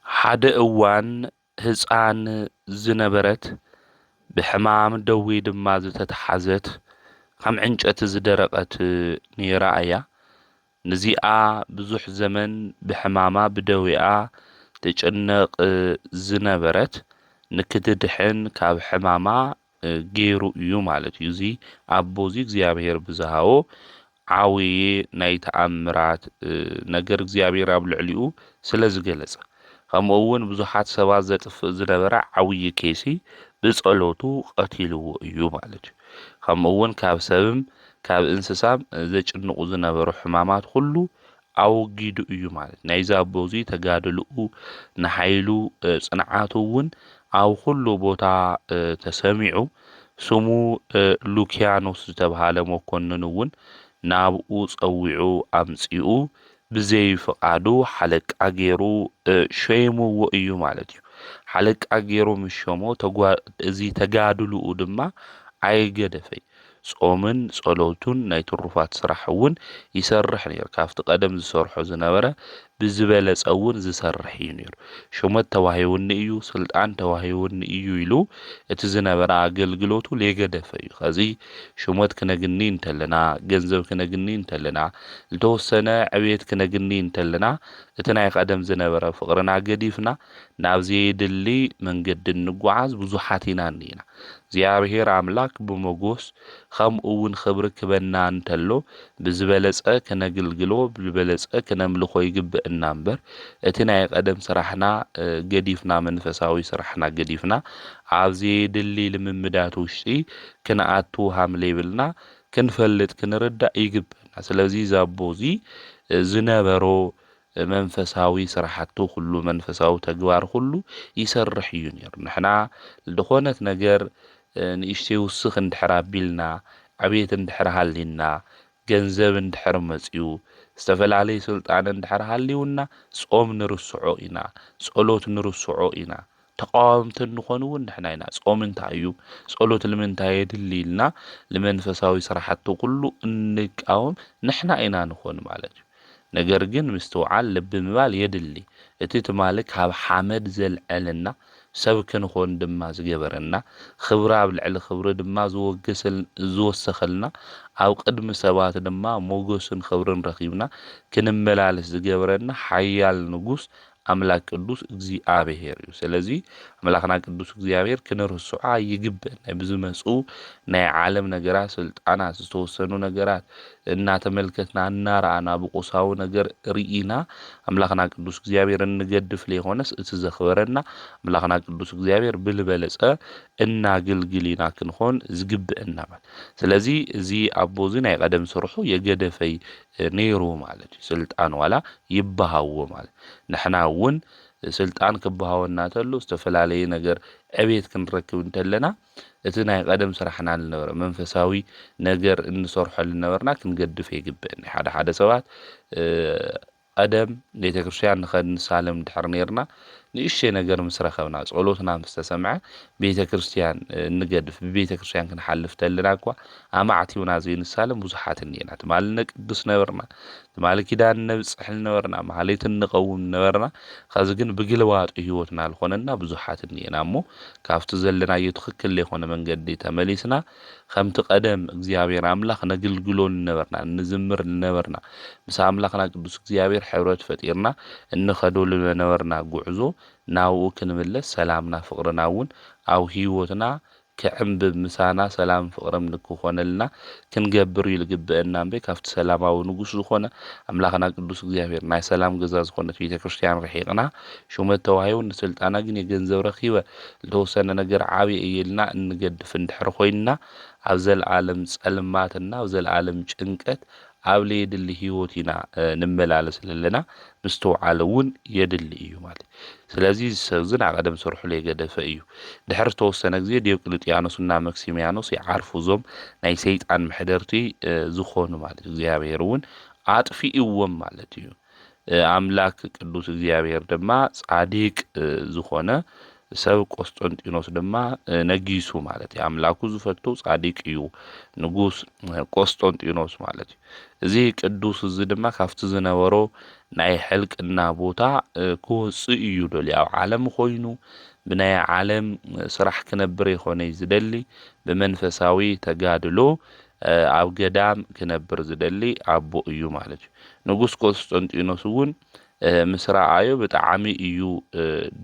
ሓደ እዋን ህፃን ዝነበረት ብሕማም ደዌ ድማ ዝተተሓዘት ከም ዕንጨቲ ዝደረቐት ነይራ እያ። ንዚኣ ብዙሕ ዘመን ብሕማማ ብደዌኣ ትጭነቕ ዝነበረት ንክትድሕን ካብ ሕማማ ገይሩ እዩ ማለት እዩ። እዚ ኣቦ እዚ እግዚኣብሔር ብዝሃቦ ዓብዪ ናይ ተኣምራት ነገር እግዚኣብሔር ኣብ ልዕሊኡ ስለ ዝገለጸ፣ ከምኡ እውን ብዙሓት ሰባት ዘጥፍእ ዝነበረ ዓብዪ ኬሲ ብጸሎቱ ቀቲልዎ እዩ ማለት እዩ። ከምኡ እውን ካብ ሰብም ካብ እንስሳም ዘጭንቑ ዝነበሩ ሕማማት ኩሉ ኣወጊዱ እዩ ማለት። ናይዚ ኣቦ እዚ ተጋድልኡ ንሓይሉ ጽንዓቱ እውን ኣብ ኩሉ ቦታ ተሰሚዑ። ስሙ ሉኪያኖስ ዝተብሃለ መኮንን እውን ናብኡ ጸዊዑ ኣምጺኡ ብዘይ ፍቓዱ ሓለቃ ገይሩ ሸይምዎ እዩ ማለት እዩ። ሓለቃ ገይሩ ምስ ሸሞ እዚ ተጋድልኡ ድማ ኣይገደፈይ። ጾምን ጸሎቱን ናይ ትሩፋት ስራሕ እውን ይሰርሕ ነይሩ። ካብቲ ቀደም ዝሰርሖ ዝነበረ ብዝበለጸ እውን ዝሰርሕ እዩ ነይሩ። ሹመት ተዋሂቡኒ እዩ፣ ስልጣን ተዋሂቡኒ እዩ ኢሉ እቲ ዝነበረ ኣገልግሎቱ ሌገደፈ እዩ። ከዚ ሹመት ክነግኒ እንተለና፣ ገንዘብ ክነግኒ እንተለና፣ ዝተወሰነ ዕብየት ክነግኒ እንተለና፣ እቲ ናይ ቀደም ዝነበረ ፍቕርና ገዲፍና ናብ ዘየድሊ መንገዲ እንጓዓዝ ብዙሓት ኢና እኒና። እግዚኣብሔር ኣምላክ ብመጎስ ከምኡ እውን ክብሪ ክበና እንተሎ ብዝበለጸ ክነግልግሎ ብዝበለጸ ክነምልኾ ይግብእና እምበር እቲ ናይ ቀደም ስራሕና ገዲፍና መንፈሳዊ ስራሕና ገዲፍና ኣብ ዘየድሊ ልምምዳት ውሽጢ ክንኣቱ ሃም ለይብልና ክንፈልጥ ክንርዳእ ይግብእና። ስለዚ ዛቦ እዚ ዝነበሮ መንፈሳዊ ስራሕቱ ኩሉ መንፈሳዊ ተግባር ኩሉ ይሰርሕ እዩ ነይሩ። ንሕና ዝኾነት ነገር ንእሽተይ ውስኽ እንድሕር ኣቢልና ዕቤት እንድሕር ሃሊና ገንዘብ እንድሕር መፅዩ ዝተፈላለየ ስልጣን እንድሕር ሃልዩና ፆም ንርስዖ ኢና፣ ፀሎት ንርስዖ ኢና። ተቃወምቲ እንኾን እውን ንሕና ኢና። ፆም እንታይ እዩ? ጸሎት ንምንታይ የድሊ ኢልና ንመንፈሳዊ ስራሕቲ ኩሉ እንቃወም ንሕና ኢና ንኾን ማለት እዩ። ነገር ግን ምስትውዓል ልቢ ምባል የድሊ። እቲ ትማሊ ካብ ሓመድ ዘልዐልና ሰብ ክንኾን ድማ ዝገበረና ክብሪ ኣብ ልዕሊ ክብሪ ድማ ዝወሰኸልና ኣብ ቅድሚ ሰባት ድማ ሞገስን ክብርን ረኺብና ክንመላለስ ዝገበረና ሓያል ንጉስ ኣምላክ ቅዱስ እግዚኣብሔር እዩ። ስለዚ ኣምላኽና ቅዱስ እግዚኣብሔር ክንርስዖ ኣይግብእን። ናይ ብዝመፁ ናይ ዓለም ነገራት፣ ስልጣናት፣ ዝተወሰኑ ነገራት እናተመልከትና እናረኣና ብቁሳዊ ነገር ርኢና ኣምላኽና ቅዱስ እግዚኣብሔር እንገድፍ ለይኾነስ እቲ ዘኽበረና ኣምላኽና ቅዱስ እግዚኣብሔር ብልበለፀ እናግልግል ኢና ክንኾን ዝግብእና ማለት። ስለዚ እዚ ኣቦ እዚ ናይ ቀደም ስርሑ የገደፈይ ነይሩ ማለት እዩ። ስልጣን ዋላ ይበሃዎ ማለት። ንሕና እውን ስልጣን ክበሃወና ተሎ ዝተፈላለየ ነገር ዕቤት ክንረክብ እንተለና እቲ ናይ ቀደም ስራሕና ዝነበረ መንፈሳዊ ነገር እንሰርሖ ዝነበርና ክንገድፍ የግብእን። ሓደ ሓደ ሰባት ቀደም ቤተክርስትያን ንኸድ ንሳለም ድሕር ነርና ንእሽተይ ነገር ምስ ረኸብና ጸሎትና ምስ ተሰምዐ ቤተክርስትያን ንገድፍ። ብቤተክርስትያን ክንሓልፍ ተለና እኳ ኣማዕቲውና ዘይንሳለም ብዙሓት እኒና። ትማሊ ነቅድስ ነበርና፣ ትማሊ ኪዳን ነብጽሕ ነበርና፣ ማህሌት እንቐውም ነበርና። ኸዚ ግን ብግልባጡ ህይወትና ዝኾነና ብዙሓት እኒና እሞ ካብቲ ዘለናዮ ትኽክል ዘይኮነ መንገዲ ተመሊስና ከምቲ ቀደም እግዚኣብሔር ኣምላኽ ነግልግሎ ዝነበርና፣ እንዝምር ዝነበርና፣ ምስ ኣምላኽና ቅዱስ እግዚኣብሔር ሕብረት ፈጢርና እንኸዶ ዝነበርና ጉዕዞ ናብኡ ክንምለስ ሰላምና ፍቕርና እውን ኣብ ህይወትና ክዕምብብ ምሳና ሰላም ፍቕርም ንክኾነልና ክንገብር እዩ ዝግብአና እምበይ ካብቲ ሰላማዊ ንጉስ ዝኾነ ኣምላኽና ቅዱስ እግዚኣብሔር ናይ ሰላም ገዛ ዝኾነት ቤተ ክርስቲያን ርሒቕና ሹመት ተዋሂቡ ንስልጣና ግን የገንዘብ ረኺበ ዝተወሰነ ነገር ዓብየ እየ ኢልና እንገድፍ እንድሕር ኮይንና ኣብ ዘለኣለም ጸልማትና ኣብ ዘለኣለም ጭንቀት ኣብ ለየድሊ ህይወት ኢና ንመላለስ ዘለና ምስትውዓል እውን የድሊ እዩ ማለት እዩ። ስለዚ እዚ ሰብ እዚ ናብ ቀደም ስርሑ ለየገደፈ እዩ። ድሕሪ ዝተወሰነ ግዜ ዲዮቅልጥያኖስ እና መክሲሚያኖስ ይዓርፉ እዞም ናይ ሰይጣን መሕደርቲ ዝኾኑ ማለት እዩ። እግዚኣብሔር እውን ኣጥፊእዎም ማለት እዩ። ኣምላክ ቅዱስ እግዚኣብሔር ድማ ጻዲቅ ዝኾነ ሰብ ቆስጠንጢኖስ ድማ ነጊሱ ማለት እዩ። ኣምላኩ ዝፈቱ ጻዲቅ እዩ ንጉስ ቆስጠንጢኖስ ማለት እዩ። እዚ ቅዱስ እዚ ድማ ካብቲ ዝነበሮ ናይ ሕልቅና ቦታ ክወፅእ እዩ ደልዩ። ኣብ ዓለም ኮይኑ ብናይ ዓለም ስራሕ ክነብር ይኮነ ዝደሊ ብመንፈሳዊ ተጋድሎ ኣብ ገዳም ክነብር ዝደሊ ኣቦ እዩ ማለት እዩ። ንጉስ ቆስጠንጢኖስ እውን ምስ ረኣዮ ብጣዕሚ እዩ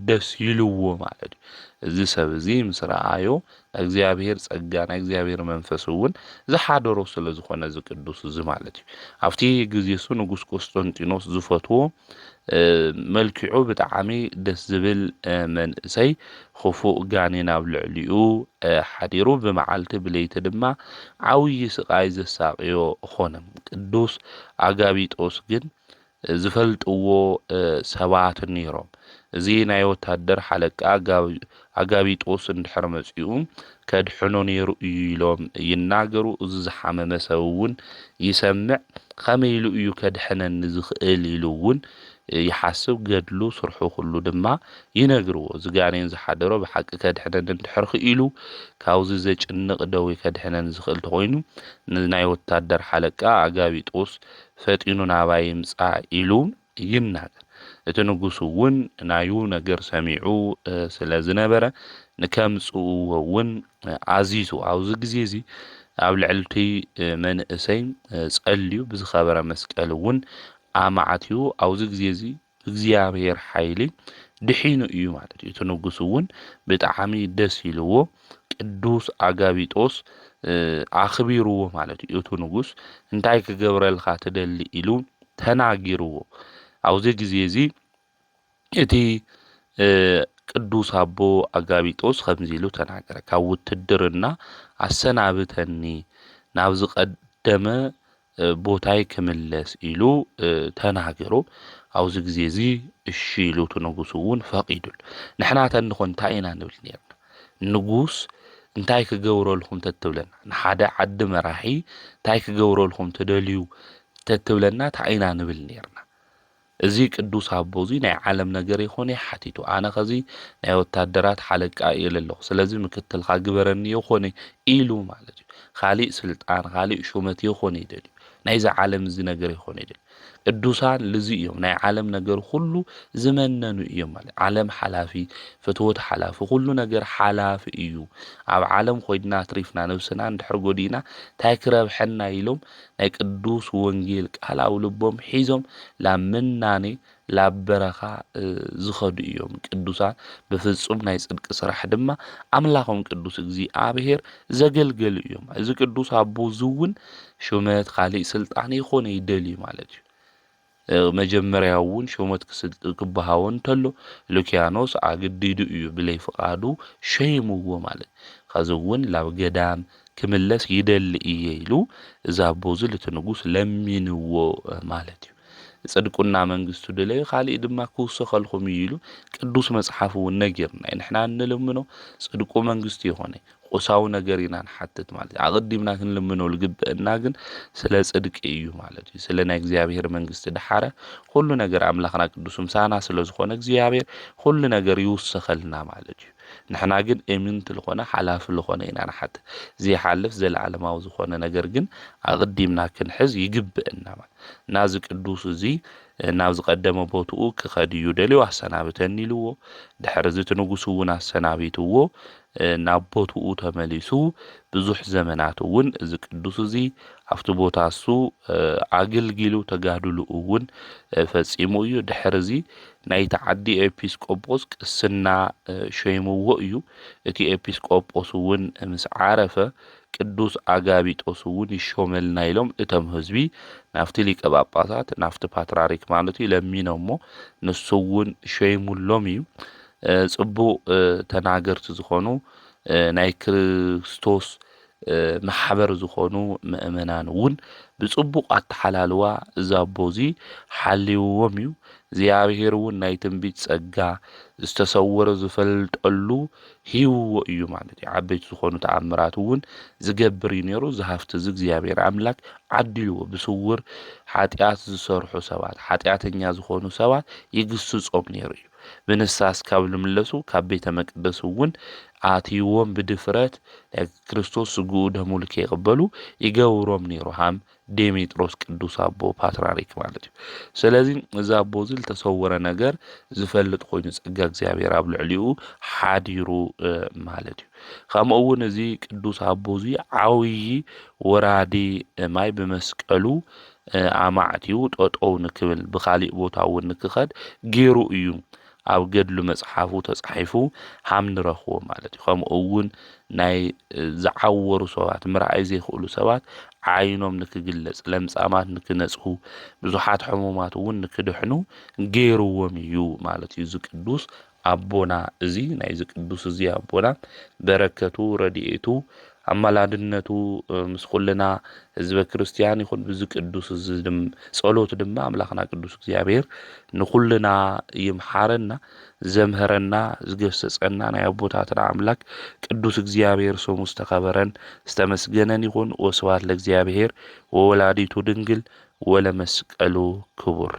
ደስ ይልዎ ማለት እዩ። እዚ ሰብ እዚ ምስ ረኣዮ ናይ እግዚኣብሔር ጸጋ ናይ እግዚኣብሔር መንፈስ እውን ዝሓደሮ ስለ ዝኾነ እዚ ቅዱስ እዚ ማለት እዩ። ኣብቲ ግዜ እሱ ንጉስ ቆስጠንጢኖስ ዝፈትዎ መልክዑ ብጣዕሚ ደስ ዝብል መንእሰይ ክፉእ ጋኔን ኣብ ልዕሊኡ ሓዲሩ ብመዓልቲ ብለይቲ ድማ ዓብዪ ስቃይ ዘሳቅዮ ኾነ። ቅዱስ ኣጋቢጦስ ግን ዝፈልጥዎ ሰባት ነይሮም። እዚ ናይ ወታደር ሓለቃ ኣጋቢጦስ እንድሕር መጺኡ ከድሕኖ ነይሩ እዩ ኢሎም ይናገሩ። እዚ ዝሓመመ ሰብ እውን ይሰምዕ። ከመይ ኢሉ እዩ ከድሕነኒ ዝኽእል ኢሉ እውን ይሓስብ። ገድሉ ስርሑ ኩሉ ድማ ይነግርዎ። እዚ ጋኔን ዝሓደሮ ብሓቂ ከድሕነኒ እንድሕር ክኢሉ ካብዚ ዘጭንቕ ደዌ ከድሕነኒ ዝኽእል ተኾይኑ ንናይ ወታደር ሓለቃ ኣጋቢጦስ ፈጢኑ ናባይ ይምጻእ ኢሉ ይናገር። እቲ ንጉስ እውን ናዩ ነገር ሰሚዑ ስለ ዝነበረ ንከምጽእዎ እውን ኣዚዙ። ኣብዚ ግዜ እዚ ኣብ ልዕሊ እቲ መንእሰይ ጸልዩ ብዝኸበረ መስቀል እውን ኣማዕትዩ ኣብዚ ግዜ እዚ ብእግዚኣብሔር ሓይሊ ድሒኑ እዩ ማለት እዩ። እቲ ንጉስ እውን ብጣዕሚ ደስ ኢልዎ ቅዱስ ኣጋቢጦስ ኣኽቢርዎ ማለት እዩ። እቲ ንጉስ እንታይ ክገብረልካ ትደሊ ኢሉ ተናጊርዎ። ኣብዚ ግዜ እዚ እቲ ቅዱስ ኣቦ ኣጋቢጦስ ከምዚ ኢሉ ተናገረ፣ ካብ ውትድርና ኣሰናብተኒ፣ ናብ ዝቐደመ ቦታይ ክምለስ ኢሉ ተናገሩ። ኣብዚ ግዜ እዚ እሺ ኢሉ እቲ ንጉስ እውን ፈቒዱሉ። ንሕና ተንኾን እንታይ ኢና ንብል ነርና? ንጉስ እንታይ ክገብረልኩም ተትብለና? ንሓደ ዓዲ መራሒ እንታይ ክገብረልኩም ትደልዩ ተትብለና እንታይ ኢና ንብል ነርና? እዚ ቅዱስ ኣቦ እዚ ናይ ዓለም ነገር ይኾነ ሓቲቱ። ኣነ ኸዚ ናይ ወታደራት ሓለቃ እየ ለለኹ። ስለዚ ምክትልካ ግበረኒ ይኾነ ኢሉ ማለት እዩ። ካሊእ ስልጣን፣ ካሊእ ሹመት ይኾነ ይደልዩ። ናይዚ ዓለም እዚ ነገር ይኾነ ይደልዩ። ቅዱሳን ልዚ እዮም። ናይ ዓለም ነገር ኩሉ ዝመነኑ እዮም ማለት። ዓለም ሓላፊ፣ ፍትወት ሓላፊ፣ ኩሉ ነገር ሓላፊ እዩ። ኣብ ዓለም ኮይድና ኣትሪፍና ነብስና እንድሕር ጎዲእና እንታይ ክረብሐና ኢሎም ናይ ቅዱስ ወንጌል ቃል ኣብ ልቦም ሒዞም ላብ ምናኔ ላብ በረኻ ዝኸዱ እዮም። ቅዱሳን ብፍጹም ናይ ጽድቂ ስራሕ ድማ ኣምላኾም ቅዱስ እግዚኣብሔር ዘገልገሉ እዮም። እዚ ቅዱስ ኣቦ እዚ እውን ሹመት፣ ካልእ ስልጣን ይኾነ ይደልዩ ማለት እዩ። መጀመርያ እውን ሹመት ክስል-፣ ክበሃዎ እንተሎ ሉኪያኖስ ኣግዲዱ እዩ ብለይ ፍቓዱ ሸይምዎ ማለት። ከዚ እውን ላብ ገዳም ክምለስ ይደሊ እየ ኢሉ እዚ ኣቦ እዚ ልቲ ንጉስ ለሚንዎ ማለት እዩ። ጽድቁና መንግስቱ ድለዩ፣ ካልእ ድማ ክውሰኸልኩም እዩ ኢሉ ቅዱስ መጽሓፍ እውን ነጊርና እዩ። ንሕና እንልምኖ ጽድቁ መንግስቱ ይኾነ ቁሳዊ ነገር ኢና ንሓትት ማለት እዩ። ኣቐዲምና ክንልምኖ ልግብእና ግን ስለ ጽድቂ እዩ ማለት እዩ። ስለ ናይ እግዚኣብሔር መንግስቲ ደሓረ ኩሉ ነገር ኣምላኽና ቅዱስ ምሳና ስለ ዝኾነ እግዚኣብሔር ኩሉ ነገር ይውሰኸልና ማለት እዩ። ንሕና ግን እምንት ልኾነ ሓላፊ ልኾነ ኢና ንሓትት። ዘይሓልፍ ዘለዓለማዊ ዝኾነ ነገር ግን ኣቐዲምና ክንሕዝ ይግብእና ማለት። ናዚ ቅዱስ እዚ ናብ ዝቐደመ ቦትኡ ክኸድ እዩ ደልዩ ኣሰናብተኒ ኢልዎ። ድሕሪ እዚ እቲ ንጉስ እውን ኣሰናቢትዎ ናብ ቦትኡ ተመሊሱ። ብዙሕ ዘመናት እውን እዚ ቅዱስ እዚ ኣብቲ ቦታ እሱ ኣገልጊሉ ተጋድልኡ እውን ፈጺሙ እዩ። ድሕሪ እዚ ናይቲ ዓዲ ኤጲስቆጶስ ቅስና ሸይምዎ እዩ። እቲ ኤጲስቆጶስ እውን ምስ ዓረፈ ቅዱስ ኣጋቢጦስ እውን ይሾመልና ኢሎም እቶም ህዝቢ ናብቲ ሊቀ ጳጳሳት፣ ናብቲ ፓትርያርክ ማለት እዩ፣ ለሚኖሞ፣ ንሱ እውን ሸይሙሎም እዩ። ጽቡቕ ተናገርቲ ዝኾኑ ናይ ክርስቶስ ማሕበር ዝኾኑ ምእመናን እውን ብጽቡቕ ኣተሓላልዋ እዚ ኣቦ እዚ ሓልይዎም እዩ። እግዚኣብሔር እውን ናይ ትንቢት ጸጋ ዝተሰወረ ዝፈልጠሉ ሂብዎ እዩ ማለት እዩ። ዓበይቲ ዝኾኑ ተኣምራት እውን ዝገብር እዩ ነይሩ። እዚ ሃፍቲ እዚ እግዚኣብሔር ኣምላክ ዓዲልዎ። ብስውር ሓጢኣት ዝሰርሑ ሰባት፣ ሓጢኣተኛ ዝኾኑ ሰባት ይግስጾም ነይሩ እዩ። ብንስሓ እስካብ ዝምለሱ ካብ ቤተ መቅደስ እውን ኣትይዎም ብድፍረት ናይ ክርስቶስ ስግኡ ደሙ ልከይቕበሉ ይገብሮም ነይሩ። ሃም ዴሜጥሮስ ቅዱስ ኣቦ ፓትርያርክ ማለት እዩ። ስለዚ እዚ ኣቦ እዚ ዝተሰወረ ነገር ዝፈልጥ ኮይኑ ጸጋ እግዚኣብሔር ኣብ ልዕሊኡ ሓዲሩ ማለት እዩ። ከምኡ እውን እዚ ቅዱስ ኣቦ እዚ ዓብዪ ወራዲ ማይ ብመስቀሉ ኣማዕትዩ ጠጠው ንክብል ብኻሊእ ቦታ እውን ንክኸድ ገይሩ እዩ ኣብ ገድሉ መጽሓፉ ተጻሒፉ ሃም ንረኽቦ ማለት እዩ። ከምኡ እውን ናይ ዝዓወሩ ሰባት፣ ምርኣይ ዘይክእሉ ሰባት ዓይኖም ንክግለጽ፣ ለምጻማት ንክነጽሁ፣ ብዙሓት ሕሙማት እውን ንክድሕኑ ገይርዎም እዩ ማለት እዩ። እዚ ቅዱስ ኣቦና እዚ፣ ናይዚ ቅዱስ እዚ ኣቦና በረከቱ፣ ረድኤቱ፣ ኣማላድነቱ ምስ ኩልና ህዝበ ክርስቲያን ይኹን። ብዚ ቅዱስ እዚ ድም-፣ ጸሎት ድማ ኣምላኽና ቅዱስ እግዚኣብሔር ንኹልና ይምሓረና፣ ዘምህረና፣ ዝገሰጸና ናይ ኣቦታትና ኣምላክ ቅዱስ እግዚኣብሔር ስሙ ዝተኸበረን ዝተመስገነን ይኹን። ወስብሐት ለእግዚኣብሔር ወወላዲቱ ድንግል ወለመስቀሉ ክቡር።